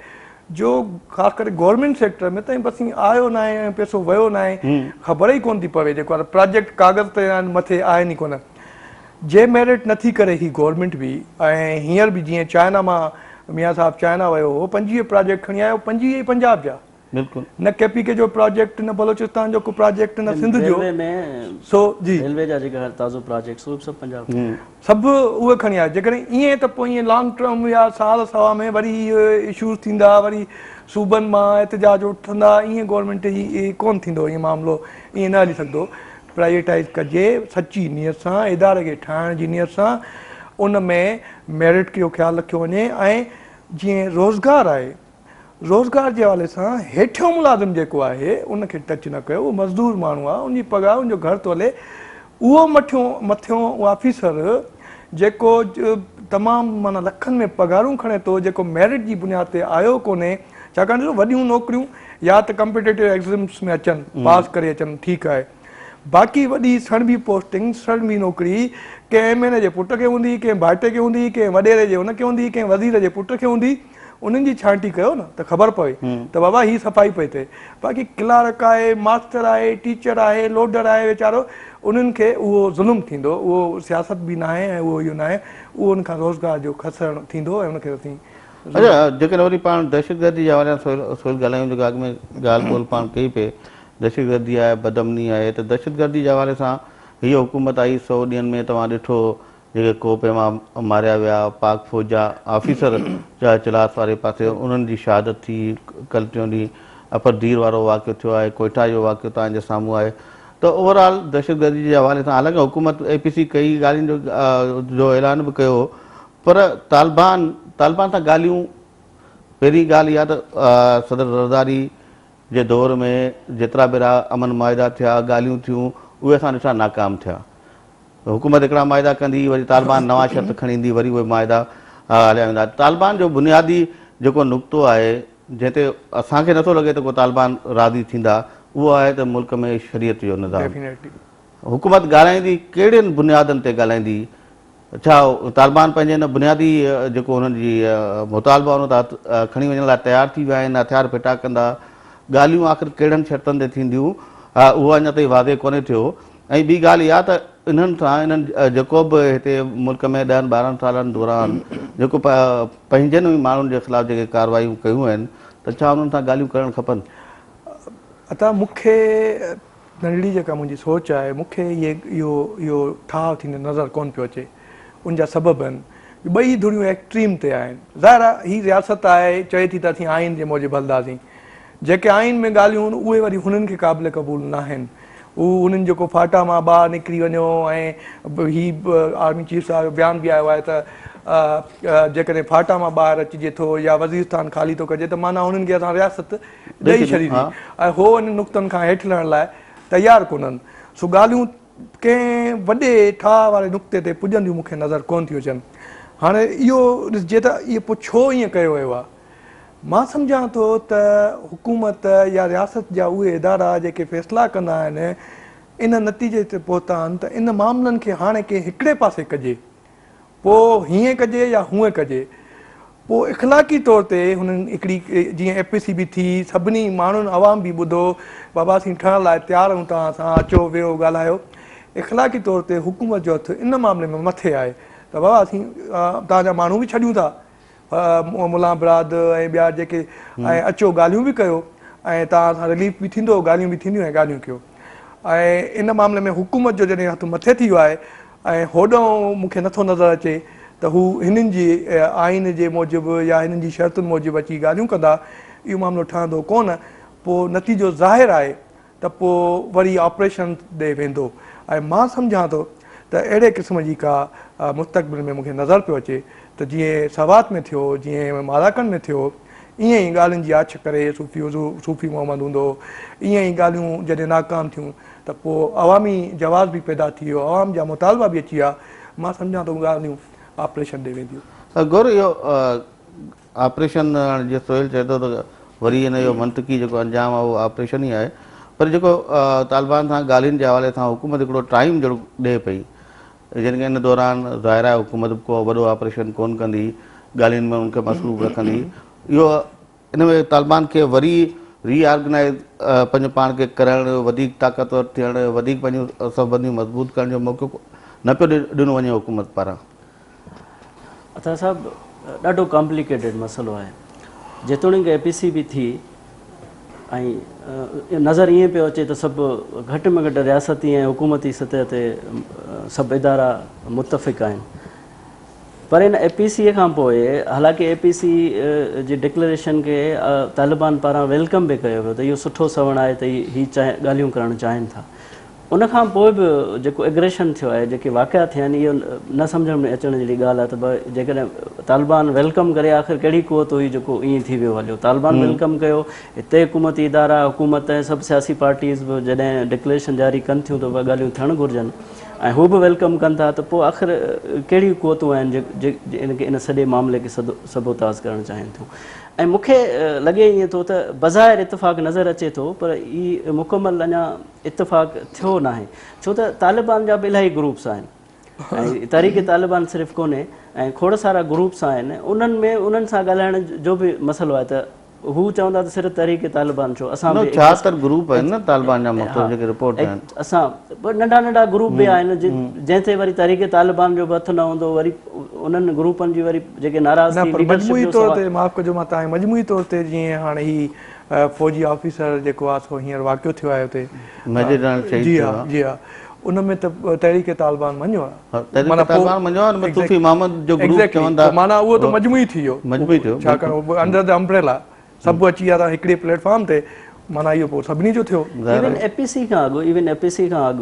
جو خاص ڪري گورنمينٽ سيڪٽر ۾ ته بس ائين آيو ناهي ۽ پئسو ويو ناهي خبر ئي ڪونه ٿي پوي جيڪو آهي پراجيڪٽ ڪاغذ تي آهن مٿي آهن ئي ڪونه جي ميرٽ نٿي ڪري هي گورنمينٽ به ۽ هينئر به جيئن چائنا مان ميان صاحب چائنا ويو هو 25 پراجيڪٽ کڻي آيو 25 ئي پنجاب جا بلڪل. نه ڪي پي ڪي جو پراجيڪٽ نه بلوچستان جو ڪو پراجيڪٽ نه سنڌ جو ريلوي ۾ سو جي ريلوي جا جيڪا تازو پراجيڪٽس اهي به سڀ پنجاب جا. سڀ اهي کڻي آيا جيڪڏهن ائين ته پوء ائين لانگ ٽرم يا سال سوا ۾ وري اهي اشوز ٿيندا وري صوبن مان احتجاج اٿندا ائين گورنمينٽ جي ڪون ٿيندو ائين معاملو ائين نه هلي سگهندو پرائيويٽائز ڪجي سچي نيت سان اداري کي ٺاهڻ جي نيت سان ان ۾ ميرٽ جو خيال رکيو وڃي ۽ جيئن روزگار آهي روزگار جي حوالي سان هيٺيون ملازم جيڪو آهي ان کي ٽچ نه ڪيو اهو مزدور ماڻهو آهي ان جي پگهار ان جو گهر ٿو هلي اهو مٺيون مٿيون آفيسر جيڪو تمام معنيٰ لکن ۾ پگهارون کڻي ٿو جيڪو ميرٽ جي بنياد تي آيو ڪونهي ڇاڪاڻ ڏسو وڏيون نوڪريون يا ته ڪمپيٽيٽو ايگزمس ۾ اچن پاس ڪري اچن ٺيڪ آهي باقي وڏي سڻڀي پوسٽنگ سڻڀي نوڪري ڪنهن ايم اين اي جي پٽ کي هوندي ڪنهن ڀائٽي کي هوندي ڪنهن وڏيري جي ان کي هوندي ڪنهن وزير جي پٽ کي هوندي انهن جي ڇانٽي ڪيو نه ته خبر پوي ته بابا هي صفائي پئي ٿئي باقي ڪلارڪ آهي ماستر آهي ٽيچر آهي لوڊر آهي ويچارو انهن کي اهو ظلم ٿيندو اهو سياست به ناهي ۽ اهو اهو ناهي اهو ان کان روزگار جو کسڻ ٿيندو ۽ ان کي اسين اچا جيڪڏهن وري پاڻ دهشتگردي جي حوالي سان سويل ڳالهايون جيڪا اڳ ۾ ڳالهه ٻولهه پاڻ ڪئي پئي دهشتگردي آهي بدامني آهي ته دهشتگردي جي حوالي سان هيء حڪومت آئي سو ڏينهن ۾ توهان ڏٺو جيڪي ڪوهه پيما ماريا ويا، پاڪ فوج جا آفيسر چلاس واري پاسي انهن جي شهادت ٿي، ڪل ٽيون ڏينهن اپر دير وارو واقعو ٿيو آهي، ڪوئيٽا جو واقعو توهان جي سامهون آهي ته اوور آل دهشتگردي جي حوالي سان حالانڪه حڪومت اي پي سي ڪئي ڳالهين جو اعلان به ڪيو هو پر طالبان طالبان سان ڳالهيون پهرين ڳالهه اها ته صدر زرداري جي دور ۾ جيترا ڀيرا امن معاهدا ٿيا ڳالهيون ٿيون اهي اسان ڏٺا ناڪام ٿيا. حڪومت هڪڙا معاهدا ڪندي وري طالبان نوان شرط کڻي ايندي وري اهي معاهدا هليا ويندا. طالبان جو بنيادي جيڪو نقطو آهي جنهن تي اسان کي نٿو لڳي ته ڪو طالبان راضي ٿيندا اهو آهي ته ملڪ ۾ شريعت جو نظام. حڪومت ڳالهائيندي ڪهڙين بنيادن تي ڳالهائيندي؟ ڇا طالبان پنهنجي ان بنيادي جيڪو انهن جي مطالبو آهي ان تان کڻي وڃڻ لاء تيار ٿي ويا آهن هٿيار ڦٽا ڪندا؟ ڳالهيون آخر ڪهڙن شرطن تي ٿينديون اهو اڃا تائين واضح ڪونهي ٿيو. ۽ ٻي ڳالهه اها ته انهن سان انهن جيڪو به هتي ملڪ ۾ ڏهن ٻارهن سالن دوران جيڪو پنهنجن ئي ماڻهن جي خلاف جيڪي ڪارروايون ڪيون آهن ته ڇا انهن سان ڳالهيون ڪرڻ کپن؟ عطا مون کي ننڍڙي جيڪا منهنجي سوچ آهي مون کي اهي اهو اهو ٺاهه ٿيندي نظر ڪونه پيو اچي ان جا سبب آهن ٻئي ڌريون ايڪسٽريم تي آهن ظاهر آهي هي رياست آهي چئي ٿي ته اسين آئين جي موجب هلنداسين جيڪي آئين ۾ ڳالهيون آهن اهي وري هنن کي قابل قبول ناهن. هو انهن جيڪو فاٽا مان ٻاهر نڪري وڃو ۽ هي آرمي چيف صاحب جو بيان به آيو آهي ته جيڪڏهن فاٽا مان ٻاهر اچجي ٿو يا وزيرستان خالي ٿو ڪجي ته معنيٰ انهن کي اسان رياست ڏئي ڇڏي ٿي ۽ هو انهن نقطن کان هيٺ لهڻ لاء تيار ڪونهن. سو ڳالهيون ڪنهن وڏي ٺاهه واري نقطي تي پڄنديون مون کي نظر ڪونه ٿيون اچن. هاڻي اهو ڏسجي ته اهو پوء ڇو ائين ڪيو ويو آهي؟ مان سمجهان ٿو ته حڪومت يا رياست جا اهي ادارا جيڪي فيصلا ڪندا آهن ان نتيجي تي پهتا آهن ته ان معاملن کي هاڻي ڪنهن هڪڙي پاسي ڪجي پوء هيئن ڪجي يا هونئن ڪجي پوء اخلاقي طور تي هنن هڪڙي جيئن اي پي سي بي ٿي سڀني ماڻهن عوام به ٻڌو بابا اسين ٺهڻ لاء تيار آهيون توهان سان اچو ويهو ڳالهايو اخلاقي طور تي حڪومت جو هٿ ان معاملي ۾ مٿي آهي ته بابا اسين توهان جا ماڻهو به ڇڏيون ٿا ملان براد ۽ ٻيا جيڪي ۽ اچو ڳالهيون به ڪيو ۽ توهان سان رليف به ٿيندو ڳالهيون به ٿينديون ۽ ڳالهيون ڪيو ۽ ان معاملي ۾ حڪومت جو جڏهن هٿ مٿي ٿي ويو آهي ۽ هوڏانهن مون کي نٿو نظر اچي ته هو هنن جي آئين جي موجب يا هنن جي شرطن موجب اچي ڳالهيون ڪندا اهو معاملو ٺهندو ڪونه پوء نتيجو ظاهر آهي ته پوء وري آپريشن ڏي ويندو ۽ مان سمجهان ٿو ته اهڙي قسم جي ڪا مستقبل ۾ مون کي نظر پيو اچي ته جيئن سوات ۾ ٿيو جيئن مالاڪنڊ ۾ ٿيو ائين ئي ڳالهين جي آڇ ڪري صوفي صوفي محمد هوندو هو ائين ئي ڳالهيون جڏهن ناڪام ٿيون ته پوء عوامي جواز به پيدا ٿي ويو عوام جا مطالبا به اچي ويا مان سمجهان ٿو ڳالهيون آپريشن ڏي وينديون. گور اهو آپريشن هاڻي جيئن سهيل چئي ٿو ته وري ان جو منطقي جيڪو انجام آهي اهو آپريشن ئي آهي پر جيڪو طالبان سان ڳالهين جي حوالي سان حڪومت هڪڙو ٽائيم جهڙو ڏئي پئي جن کي ان دوران ظاهر آهي حڪومت به ڪو وڏو آپريشن ڪون ڪندي ڳالهين ۾ ان کي مصروف رکندي اهو ان ۾ طالبان کي وري ري آرگنائز پنهنجو پاڻ کي ڪرڻ وڌيڪ طاقتور ٿيڻ وڌيڪ پنهنجون صفبنديون مضبوط ڪرڻ جو موقعو نه پيو ڏنو وڃي حڪومت پاران. عطا صاحب ڏاڍو ڪامپليڪيٽيڊ مسئلو آهي جيتوڻيڪ اي پي سي به ٿي ۽ نظر ائين پيو اچي ته سڀ گهٽ ۾ گهٽ رياستي ۽ حڪومتي سطح تي سڀ ادارا متفق آهن پر ان اي پي سي کان پوء حالانڪه اي پي سي جي ڊڪليريشن کي طالبان پاران welcome به ڪيو ويو ته اهو سٺو سوڻ آهي ته هي ڳالهيون ڪرڻ چاهين ٿا ان کان پوء به جيڪو اگريشن ٿيو آهي، جيڪي واقعا ٿيا آهن، اهو نه سمجهڻ ۾ اچڻ جهڙي ڳالهه آهي ته جيڪڏهن طالبان welcome ڪري آخر ڪهڙي قوت هئي جيڪو ائين ٿي ويو هليو. طالبان welcome ڪيو، هتي حڪومتي ادارا، حڪومت ۽ سڀ سياسي پارٽيز به جڏهن ڊڪليريشن جاري ڪن ٿيون ته اهي ڳالهيون ٿيڻ گهرجن ۽ هو به welcome ڪن ٿا ته پوء آخر ڪهڙيون قوتون آهن جيڪي ان سڄي معاملي کي سبوتاز ڪرڻ چاهين ٿيون ۽ مون کي لڳي ائين ٿو ته بظاهر اتفاق نظر اچي ٿو پر هي مڪمل اڃا اتفاق ٿيو ناهي ڇو ته طالبان جا به الاهي گروپس آهن ۽ تحريڪ طالبان صرف ڪونهي ۽ کوڙ سارا گروپس آهن انهن ۾ انهن سان ڳالهائڻ جو به مسئلو آهي ته هو چوندا ته صرف تحريڪ طالبان ڇو اسان به 76 گروپ آهن نه طالبان جا مختلف جيڪي رپورٽ آهن اسان ننڍا ننڍا گروپ به آهن جنهن تي وري تحريڪ طالبان جو به هٿ نه هوندو وري انهن گروپن جي وري جيڪي ناراض ٿي ليڊرشپ جو سوال تي معاف ڪجو مان تان مجموعي طور تي جيئن هاڻي هي فوجي آفيسر جيڪو آهي سو هينئر واقعو ٿيو آهي اتي ميجر جنرل شهيد جي ها جي ها ان ۾ ته تحريڪ طالبان مڃيو آهي تحريڪ طالبان مڃيو آهي ان ۾ صوفي محمد جو گروپ چون ٿا معنيٰ اهو ته مجموعي ٿي ويو مجموعي ٿيو ڇاڪاڻ انڊر the umbrella سڀ اچي ويا ته هڪڙي پليٽ فارم تي معنيٰ اهو پوء سڀني جو ٿيو. ايون اي پي سي کان اڳ ايون اي پي سي کان اڳ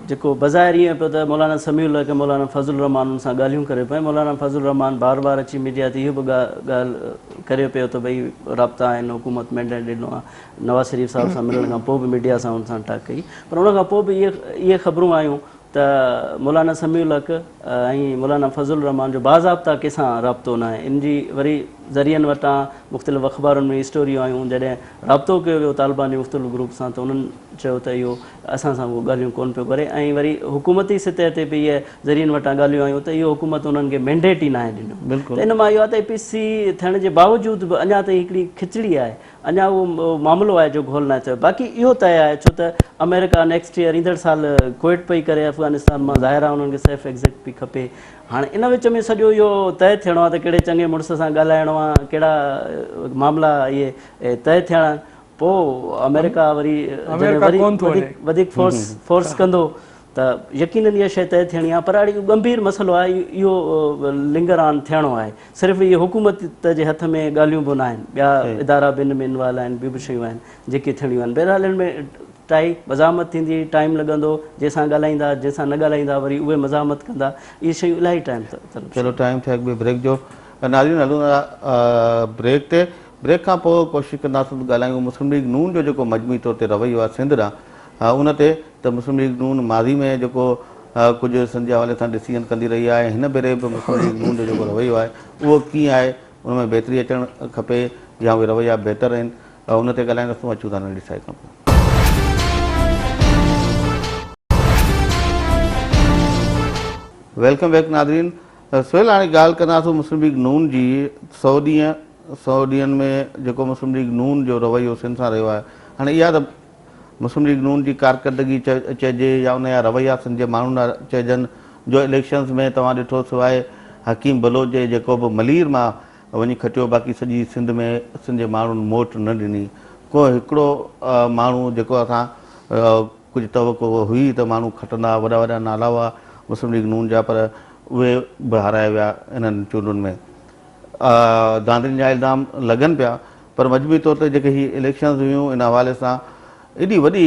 جيڪو بظاهر ائين پيو ته مولانا سميع الحق ۽ مولانا فضل الرحمان ان سان ڳالهيون ڪري پيو ۽ مولانا فضل الرحمان بار بار اچي ميڊيا تي اهو به ڳالهه ڪري پيو ته ڀئي رابطا آهن حڪومت مينڊيٽ ڏنو آهي نواز شريف صاحب سان ملڻ کان پوء به ميڊيا سان ان سان ٽاڪ ڪئي پر ان کان پوء به اهي خبرون آيون ته مولانا سميع الحق ۽ مولانا فضل الرحمان جو باضابطا ڪنهن سان رابطو ناهي ان جي وري ذريعن وٽان مختلف اخبارن ۾ اسٽوريون آيون جڏهن رابطو ڪيو ويو طالبان جي مختلف گروپ سان ته انهن چيو ته اهو اسان سان اهو ڳالهيون ڪونه پيو ڪري ۽ وري حڪومتي سطح تي به اهي ذريعن وٽان ڳالهيون آيون ته اهو حڪومت انهن کي مينڊيٽ ئي ناهي ڏنو ته ان مان اهو آهي ته اي پي سي ٿيڻ جي باوجود به اڃا تائين هڪڙي کچڙي آهي اڃا اهو معاملو آهي جو گهول ناهي ٿيو باقي اهو طئي آهي ڇو ته آمريڪا نيڪسٽ ييئر ايندڙ سال ڪوئٽ پئي ڪري افغانستان مان ظاهر آهي انهن کي سيف ايگزٽ پئي کپي هاڻي ان وچ ۾ سڄو اهو طئي ٿيڻو آهي ته ڪهڙي چڱي مڙس سان ڳالهائڻو آهي ڪهڙا معاملا اهي طئي ٿيڻا آهن پوء آمريڪا وري جڏهن وري وڌيڪ فورس فورس ڪندو ته يقينن اها شيء طئي ٿيڻي آهي پر اڙي اهو ڳنڀير مسئلو آهي اهو لنگر آن ٿيڻو آهي صرف اهي حڪومت جي هٿ ۾ ڳالهيون به ناهن ٻيا ادارا به ان ۾ انوالو آهن ٻيون به شيون آهن جيڪي ٿيڻيون آهن بهرحال ان ۾ ٽائي مزاحمت ٿيندي ٽائيم لڳندو جنهن سان ڳالهائيندا جنهن سان نه ڳالهائيندا وري اهي مزاحمت ڪندا اهي شيون الاهي ٽائيم طلب چلو ٽائيم ٿيو هڪ ٻئي بريڪ جو ناظرين هلون ٿا بريڪ تي بريڪ کان پوء ڪوشش ڪنداسون ته ڳالهايون مسلم ليگ نون جو جيڪو مجموعي طور تي رويو آهي سنڌ ڏانهن ان تي ته مسلم ليگ نون ماضي ۾ جيڪو ڪجهه سنڌ جي حوالي سان ڊسيزن ڪندي رهي آهي هن ڀيري به مسلم ليگ نون جو جيڪو رويو آهي اهو ڪيئن آهي ان ۾ بهتري اچڻ کپي يا اهي رويا بهتر آهن ان تي ڳالهائينداسون اچون ٿا ننڍي سائي کان پوء. Welcome back ناظرين سهيل هاڻي ڳالهه ڪنداسون مسلم ليگ نون جي سو ڏينهن سو ڏينهن ۾ جيڪو مسلم ليگ نون جو رويو سنڌ سان رهيو آهي هاڻي اها ته مسلم ليگ نون جي ڪارڪردگي چئجي يا ان جا رويا سنڌ جي ماڻهن ڏانهن چئجن جو اليڪشنز ۾ توهان ڏٺو سواء حڪيم بلوچ جي جيڪو به ملير مان وڃي کٽيو باقي سڄي سنڌ ۾ سنڌ جي ماڻهن موٽ نه ڏني ڪو هڪڙو ماڻهو جيڪو اسان ڪجهه توقع هئي ته ماڻهو کٽندا وڏا وڏا نالا هئا مسلم ليگ نون جا پر اهي به هارائي ويا انهن چونڊن ۾ ڌانڌلين جا الزام لڳن پيا پر مجموعي طور تي جيڪي هي اليڪشنز هيون ان حوالي سان ايڏي وڏي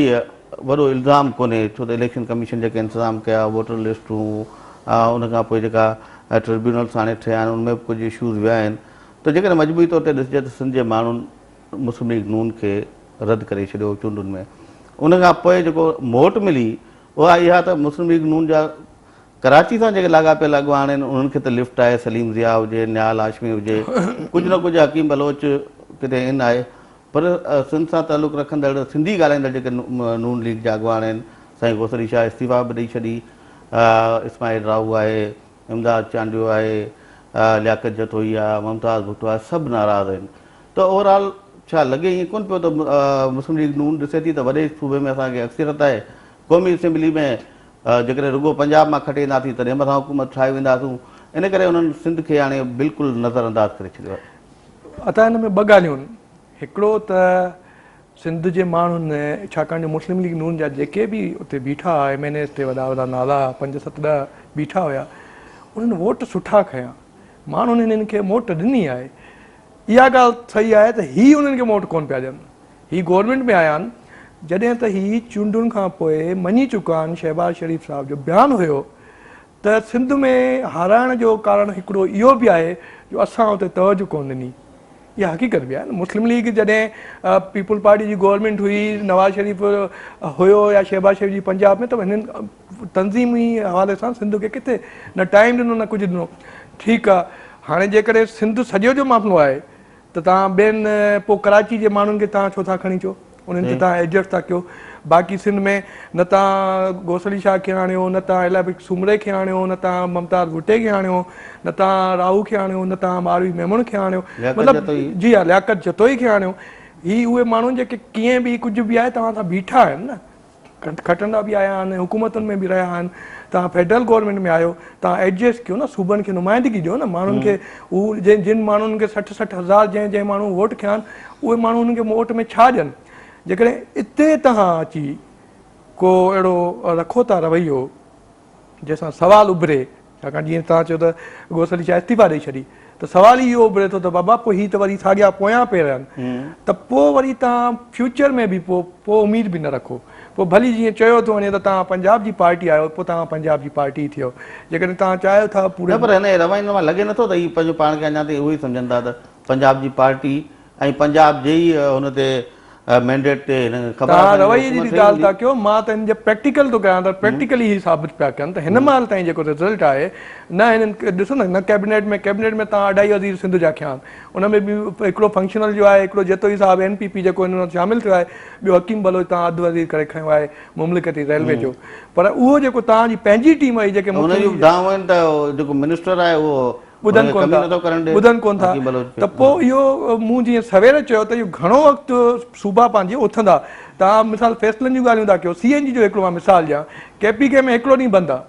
وڏو الزام ڪونهي ڇو ته اليڪشن ڪميشن جيڪي انتظام ڪيا ووٽر لسٽون ان کان پوء جيڪا ٽربيونلز هاڻي ٺهيا آهن ان ۾ به ڪجهه اشوز ويا آهن ته جيڪڏهن مجموعي طور تي ڏسجي ته سنڌ جي ماڻهن مسلم ليگ نون کي رد ڪري ڇڏيو چونڊن ۾ ان کان پوء جيڪو موٽ ملي اها اها ته مسلم ليگ نون جا ڪراچي سان جيڪي لاڳاپيل اڳواڻ آهن انهن کي ته لفٽ آهي سليم ضياء هجي نهال هاشمي هجي ڪجهه نه ڪجهه حڪيم بلوچ ڪٿي ان آهي پر سنڌ سان تعلق رکندڙ سنڌي ڳالهائيندڙ جيڪي نون ليگ جا اڳواڻ آهن سائين غوث علي شاهه استعيفا به ڏئي ڇڏي اسماعيل راهو آهي امداد چانڊيو آهي لياقت جتوئي آهي ممتاز ڀٽو آهي سڀ ناراض آهن ته اوور آل ڇا لڳي ائين ڪونه پيو ته مسلم ليگ نون ڏسي ٿي ته وڏي صوبي ۾ اسان کي اڪثريت آهي قومي اسيمبلي ۾ جيڪڏهن رڳو پنجاب مان کٽي اينداسين تڏهن به اسان حڪومت ٺاهي وينداسون ان ڪري انهن سنڌ کي هاڻي بلڪل نظر انداز ڪري ڇڏيو آهي. عطا هن ۾ ٻه ڳالهيون آهن هڪڙو ته سنڌ جي ماڻهن ڇاڪاڻ جو مسلم ليگ نون جا جيڪي به اتي بيٺا هئا ايم اين ايز تي وڏا وڏا نالا پنج ست ڏهه بيٺا هيا انهن ووٽ سٺا کنيا ماڻهن هنن کي موٽ ڏني آهي اها ڳالهه صحيح آهي ته هي انهن کي موٽ ڪونه پيا ڏين. هي گورنمينٽ ۾ آيا آهن جڏهن ته هي چونڊن کان پوء مڃي چڪا آهن شهباز شريف صاحب جو بيان هيو ته سنڌ ۾ هارائڻ جو ڪارڻ هڪڙو اهو به آهي جو اسان اتي توجه ڪونه ڏني اها حقيقت به آهي نه مسلم ليگ جڏهن پيپلز پارٽي جي گورنمينٽ هئي نواز شريف هيو يا شهباز شريف جي پنجاب ۾ ته هنن تنظيمي حوالي سان سنڌ کي ڪٿي نه ٽائيم ڏنو نه ڪجهه ڏنو ٺيڪ آ هاڻي جيڪڏهن سنڌ سڄو جو معاملو آهي ته توهان ٻين پوء ڪراچي جي ماڻهن کي توهان ڇو ٿا کڻي اچو انهن کي توهان ايڊجسٽ ٿا ڪيو باقي سنڌ ۾ نه توهان غوث علي شاهه کي آڻيو نه توهان الهه بخش سومري کي آڻيو نه توهان ممتاز ڀٽي کي آڻيو نه توهان راهو کي آڻيو نه توهان ماروي ميمڻ کي آڻيو مطلب جي ها لياقت جتوئي کي آڻيو هي اهي ماڻهو جيڪي ڪيئن به ڪجهه به آهي توهان سان بيٺا آهن نه کٽندا به آيا آهن حڪومتن ۾ به رهيا آهن توهان فيڊرل گورنمينٽ ۾ آهيو توهان ايڊجسٽ ڪيو نه صوبن کي نمائندگي ڏيو نه ماڻهن کي هو جن جن ماڻهن کي 60 60 هزار جنهن جنهن ماڻهو ووٽ کنيا آهن اهي ماڻهو انهن کي موٽ ۾ ڇا ڏين جيڪڏهن اتي توهان اچي ڪو اهڙو رکو ٿا رويو جنهن سان سوال اڀري، ڇاڪاڻ جيئن توهان چيو ته غوث علي شاهه استعيفا ڏئي ڇڏي ته سوال ئي اهو اڀري ٿو ته بابا پوء هي ته وري ساڳيا پويان پير آهن ته پوء وري توهان فيوچر ۾ به پوء پوء اميد به نه رکو پوء ڀلي جيئن چيو ٿو وڃي ته توهان پنجاب جي پارٽي آهيو پوء توهان پنجاب جي پارٽي ئي ٿيو جيڪڏهن توهان چاهيو ٿا پوري نه پر هن جي روين مان لڳي نٿو ته هي پنهنجو پاڻ کي اڃا تائين اهو ئي سمجهن ٿا ته پنجاب جي پارٽي ۽ پنجاب جي ئي هن تي مينڊيٽ تي هن کي خبر آهي توهان رويي جي ڳالهه ٿا ڪيو مان ته هن جي پريڪٽيڪل ٿو ڪيان ته پريڪٽيڪلي هي ثابت پيا ڪن ته هن مهل تائين جيڪو رزلٽ آهي نه هنن ڏسو نه نه ڪيبنيٽ ۾ ڪيبنيٽ ۾ توهان اڍائي وزير سنڌ جا کنيا آهن ان ۾ به هڪڙو فنڪشنل جو آهي هڪڙو جتوئي صاحب اين پي پي جيڪو هن سان شامل ٿيو آهي ٻيو حڪيم بلوچ توهان اڌ وزير ڪري کنيو آهي مملڪتي ريلوي جو پر اهو جيڪو توهان جي پنهنجي ٽيم هئي جيڪي ان جون دانهون آهن ته جيڪو منسٽر آهي اهو ٻڌن ڪونه ٿا ٻڌن ڪونه ٿا ته پوء اهو مون جيئن سوير چيو ته اهو گهڻو وقت صوبا پنهنجي اٿندا توهان مثال فيصلن جون ڳالهيون ٿا ڪيو سي اين جي جو هڪڙو مان مثال ڏيان ڪي پي ڪي ۾ هڪڙو ڏينهن بند آهي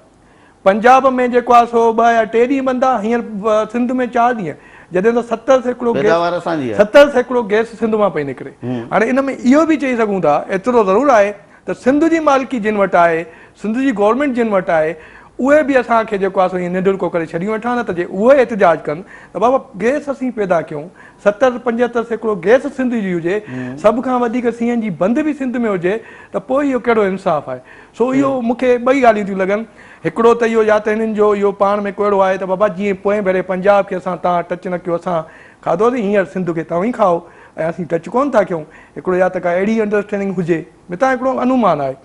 پنجاب ۾ جيڪو آهي سو ٻه يا ٽي ڏينهن بند آهي هينئر سنڌ ۾ چار ڏينهن جڏهن ته 70% گيس 70% گيس سنڌ مان پئي نڪري هاڻي ان ۾ اهو به چئي سگهون ٿا ايترو ضرور آهي ته سنڌ جي مالڪي جن وٽ آهي سنڌ جي گورنمينٽ جن وٽ آهي اهي به اسان کي جيڪو آهي سو ائين ننڊڙڪو ڪري ڇڏيون ويٺا آهن ته جي اهي احتجاج ڪن ته بابا گئس اسين پيدا ڪيون 70 75% گئس سنڌ جي هجي سڀ کان وڌيڪ سي اين جي بند به سنڌ ۾ هجي ته پوء اهو ڪهڙو انصاف آهي سو اهو مون کي ٻئي ڳالهيون ٿيون لڳن هڪڙو ته اهو يا ته هنن جو اهو پاڻ ۾ ڪو اهڙو آهي ته بابا جيئن پوئين ڀيري پنجاب کي اسان تان ٽچ نه ڪيو اسان کاڌوسين هينئر سنڌ کي توهين کائو ۽ اسين ٽچ ڪونه ٿا ڪيون هڪڙو يا ته ڪا اهڙي انڊرسٽينڊنگ هجي متان هڪڙو انومان آهي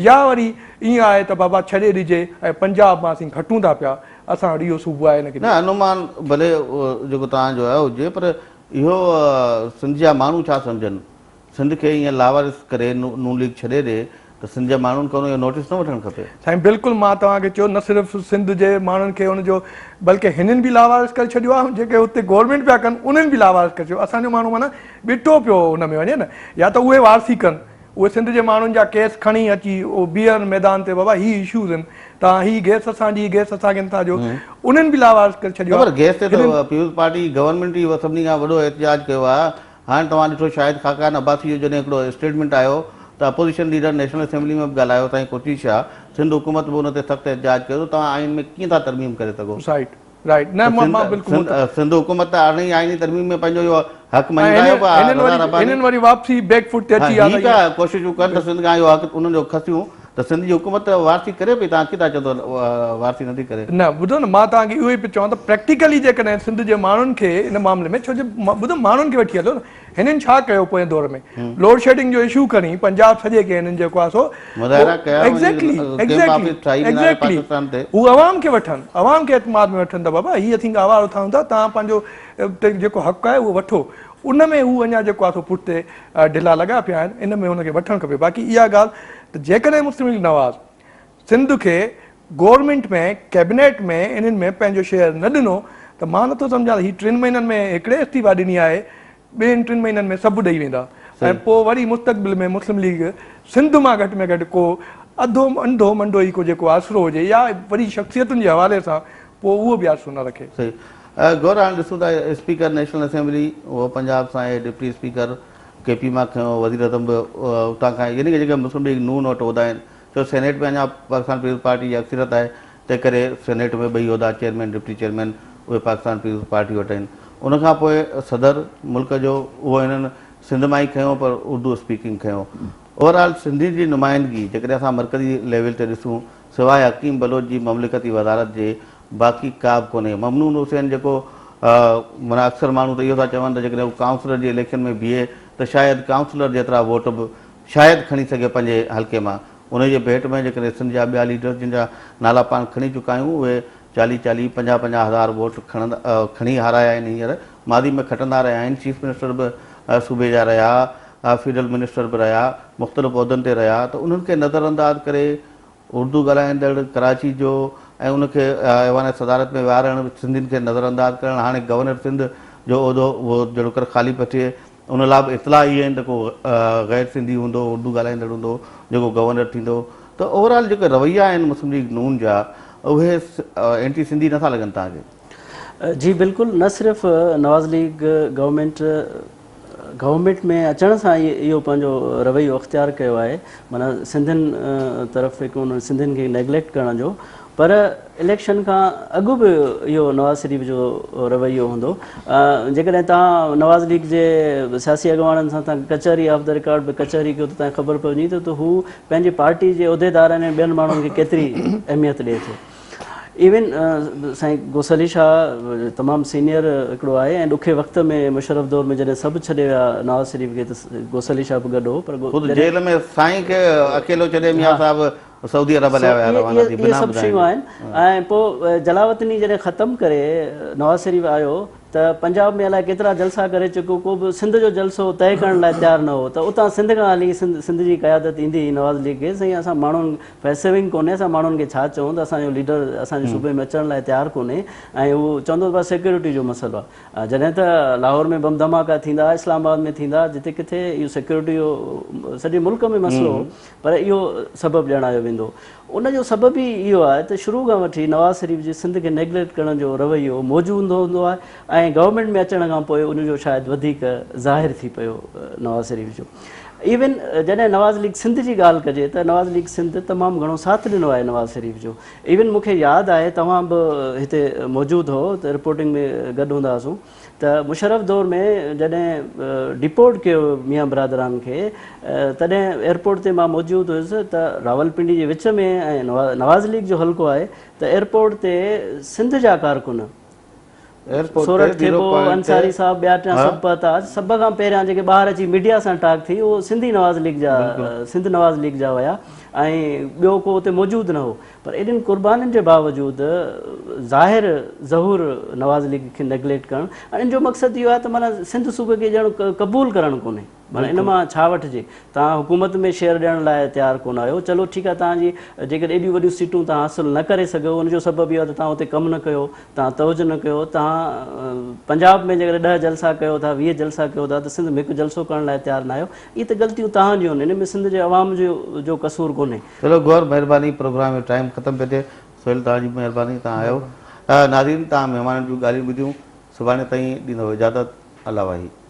يا وري ائين آهي ته بابا ڇڏي ڏجي ۽ پنجاب مان اسين کٽون ٿا پيا اسان وٽ اهو صوبو آهي ان کي نه انومان ڀلي جيڪو توهان جو آهي هجي پر اهو سنڌ جا ماڻهو ڇا سمجهن سنڌ کي ائين لاوارث ڪري نون ليگ ڇڏي ڏي ته سنڌ جي ماڻهن کان اهو نوٽيس نه وٺڻ کپي. سائين بلڪل مان توهان کي چيو نه صرف سنڌ جي ماڻهن کي ان جو بلڪه هنن به لاوارث ڪري ڇڏيو آهي جيڪي اتي گورنمينٽ پيا ڪن انهن به لاوارث ڪري ڇڏيو اسان جو ماڻهو معنيٰ ٻٽو پيو ان ۾ وڃي نه يا ته اهي وارثي ڪن اهي سنڌ جي ماڻهن جا ڪيس کڻي اچي بيهن ميدان تي بابا هي اشوز آهن توهان هي گئس اسان جي گئس اسان کي نٿا ڏيو انهن به لاوارث ڪري ڇڏيو نه پر گئس تي ته پيپلز پارٽي گورنمينٽ ئي سڀني کان وڏو احتجاج ڪيو آهي هاڻ توهان ڏٺو شاهد خاقان عباسي جو جڏهن هڪڙو اسٽيٽمينٽ آيو ته اپوزيشن ليڊر نيشنل اسيمبلي ۾ به ڳالهايو سائين قرشيد شاهه سنڌ حڪومت به ان تي سخت احتجاج ڪيو ته توهان آئين ۾ ڪيئن ٿا ترميم ڪري سگهو. رائيٽ رائيٽ نه مان مان بلڪل سنڌ سنڌ حڪومت ته ارڙهين آئيني ترميم ۾ پنهنجو اهو حق مڃرايو به آهي رضا رباني هنن وري واپسي بيڪ فوٽ تي اچي ويا هي پيا ڪوششون ڪن ته سنڌ کان اهو حق انهن جو کسيون ته سنڌ جي حڪومت ته وارثي ڪري پئي توهان ڪيئن ٿا چئو ته وارثي نٿي ڪري. نه ٻڌو نه مان توهان کي اهو ئي پيو چوان ته پريڪٽيڪلي جيڪڏهن سنڌ جي ماڻهن کي ان معاملي ۾ ڇو جو ٻڌو ماڻهن کي وٺي هلو نه هنن ڇا ڪيو پوئين دور ۾ لوڊ شيڊنگ جو اشو کڻي پنجاب سڄي کي هنن جيڪو آهي سو مظاهرا ڪيا ايگزيڪٽلي ايگزيڪٽلي ايگزيڪٽلي هو عوام کي وٺن عوام کي اعتماد ۾ وٺن ته بابا هي اسين آوار اٿائون ٿا توهان پنهنجو جيڪو حق آهي اهو وٺو ان ۾ هو اڃا جيڪو آهي سو پٺتي ڍلا لڳا پيا آهن ان ۾ هن کي وٺڻ کپي باقي اها ڳالهه ته جيڪڏهن مسلم ليگ نواز سنڌ کي گورنمينٽ ۾ ڪيبنيٽ ۾ انهن ۾ پنهنجو شيئر نه ڏنو ته مان نٿو سمجهان ته هي ٽن مهينن ۾ هڪڙي استعيفا ڏني آهي ٻين ٽن مهينن ۾ سڀ ڏئي ويندا ۽ پوء وري مستقبل ۾ مسلم ليگ سنڌ مان گهٽ ۾ گهٽ ڪو اڌو انڌو منڊو ئي ڪو جيڪو آسرو هجي يا وري شخصيتن جي حوالي سان پوء اهو به آسرو نه رکي. صحيح گور هاڻي ڏسون ٿا اسپيڪر نيشنل اسيمبلي اهو پنجاب سان آهي ڊپٽي اسپيڪر ڪي پي مان کنيو وزيراعظم به اتان کان يعني جيڪي مسلم ليگ نون وٽ عهدا آهن ڇو سينيٽ ۾ اڃا پاڪستان پيپلز پارٽي جي اڪثريت آهي تنهن ڪري سينيٽ ۾ ٻئي عهدا چيئرمين ڊپٽي چيئرمين اهي پاڪستان پيپلز پارٽي وٽ آهن ان کان پوء صدر ملڪ جو اهو هنن سنڌ مان ئي کنيو پر اردو اسپيڪنگ کنيو اوور آل سنڌين جي نمائندگي جيڪڏهن اسان مرڪزي ليول تي ڏسون سواء حڪيم بلوچ جي مملڪتي وزارت جي باقي ڪا به ڪونهي ممنون حسين جيڪو معنيٰ اڪثر ماڻهو ته اهو ٿا چون ته جيڪڏهن هو ڪائونسلر جي اليڪشن ۾ بيهي ته شايد ڪائونسلر جيترا ووٽ به شايد کڻي سگهي پنهنجي حلقي مان. انهيء جي ڀيٽ ۾ جيڪڏهن سنڌ جا ٻيا ليڊرز جن جا نالا پاڻ کڻي چڪا آهيون اهي چاليهه چاليهه پنجاهه پنجاهه هزار ووٽ کڻندا کڻي هارايا آهن هينئر ماضي ۾ کٽندا رهيا آهن چيف منسٽر به صوبي جا رهيا فيڊرل منسٽر به رهيا مختلف عهدن تي رهيا ته انهن کي نظر انداز ڪري اردو ڳالهائيندڙ ڪراچي جو ۽ ان کي ايوان صدارت ۾ ويهارڻ، سنڌين کي نظر انداز ڪرڻ، هاڻي گورنر سنڌ جو عهدو اهو جهڙوڪر خالي پيو ٿئي، ان لاء به اطلاع اهي آهن ته ڪو غير سنڌي هوندو، اردو ڳالهائيندڙ هوندو جيڪو گورنر ٿيندو ته اوور آل جيڪي رويا آهن مسلم ليگ نون جا اهي اينٽي سنڌي نٿا لڳن توهان کي؟ جي بلڪل نه صرف نواز ليگ گورنمينٽ گورنمينٽ ۾ اچڻ سان ئي اهو پنهنجو رويو اختيار ڪيو آهي معنيٰ سنڌين طرف هڪ انهن سنڌين کي نيگليڪٽ ڪرڻ جو پر اليڪشن کان اڳ به اهو نواز شريف جو رويو هوندو جيڪڏهن توهان نواز ليگ جي سياسي اڳواڻن سان توهان ڪچهري آف the record به ڪچهري ڪيو ته توهان کي خبر پوندي ته هو پنهنجي پارٽي جي عهديدارن ۽ ٻين ماڻهن کي ڪيتري اهميت ڏئي ٿو. ايون سائين غوث علي شاهه تمام سينيئر هڪڙو آهي ۽ ڏکي وقت ۾ مشرف دور ۾ جڏهن سڀ ڇڏي ويا نواز شريف کي ته غوث علي شاهه به گڏ هو پر خود جيل ۾ سائين کي اڪيلو ڇڏي ميان صاحب سعودي عرب هليا ويا روانا ٿي بنا سڀ شيون آهن ۽ پوء جلاوطني جڏهن ختم ڪري نواز شريف آيو ته پنجاب ۾ الائي ڪيترا جلسا ڪري چڪو ڪو به سنڌ جو جلسو طئي ڪرڻ لاء تيار نه هو ته اتان سنڌ کان هلي سنڌ جي قيادت ايندي هئي نواز ليگ کي سائين اسان ماڻهن فيسونگ ڪونهي اسان ماڻهن کي ڇا چئون ته اسان جو ليڊر اسان جي صوبي ۾ اچڻ لاء تيار ڪونهي ۽ هو چوندو ته بس سيڪيورٽي جو مسئلو آهي جڏهن ته لاهور ۾ بم ڌماڪا ٿيندا اسلام آباد ۾ ٿيندا جتي ڪٿي اهو سيڪيورٽي جو سڄي ملڪ ۾ مسئلو هو پر اهو سبب ڄاڻايو ويندو ان جو سبب ئي اهو آهي ته شروع کان وٺي نواز شريف جي سنڌ کي نيگليڪٽ ڪرڻ جو رويو موجود هوندو آهي ۽ گورنمينٽ ۾ اچڻ کان پوء ان جو شايد وڌيڪ ظاهر ٿي پيو نواز شريف جو. ايون جڏهن نواز ليگ سنڌ جي ڳالهه ڪجي ته نواز ليگ سنڌ تمام گهڻو ساٿ ڏنو آهي نواز شريف جو. ايون مون کي ياد آهي توهان به هتي موجود هو ته رپورٽنگ ۾ گڏ هوندا هئاسون ته مشرف دور ۾ جڏهن ڊپورٽ ڪيو ميان برادران کي تڏهن ايئرپورٽ تي مان موجود هيس ته راولپنڊي جي وچ ۾ ۽ نواز ليگ جو حلقو آهي ته ايئرپورٽ تي سنڌ جا ڪارڪن سورٺ ٿيٻو، انصاري صاحب ٻيا ٽيان سڀ پهتا. سڀ کان پهريان جيڪي ٻاهر اچي ميڊيا سان ٽاڪ ٿي اهو سنڌي نواز ليگ جا سنڌ نواز ليگ جا هيا ۽ ٻيو ڪو اتي موجود نه هو پر ايڏين قربانين جي باوجود ظاهر ظهور نواز ليگ کي نيگليڪٽ ڪرڻ ۽ ان جو مقصد اهو آهي ته معنيٰ سنڌ صوبي کي ڄڻ قبول ڪرڻ ڪونهي. معنيٰ ان مان ڇا وٺجي؟ توهان حڪومت ۾ شيئر ڏيڻ لاء تيار ڪونه آهيو. چلو ٺيڪ آهي توهان جي جيڪڏهن ايڏيون وڏيون سيٽون توهان حاصل نه ڪري سگهيو ان جو سبب اهو آهي ته توهان اتي ڪم نه ڪيو، توهان توجه نه ڪيو، توهان پنجاب ۾ جيڪڏهن ڏهه جلسا ڪيو ٿا، 20 جلسا ڪيو ٿا ته سنڌ ۾ هڪ جلسو ڪرڻ لاء تيار نه آهيو. اهي ته غلطيون توهان جون آهن، ان ۾ سنڌ جي عوام جو قصور ڪونهي. چلو گوهر مهرباني پروگرام جو ٽائيم ختم پيو ٿئي سهيل توهان جي به مهرباني توهان آيو ناظرين توهان مهمانن جون ڳالهيون ٻڌيون سڀاڻي تائين ڏيندو اجازت الله واهي.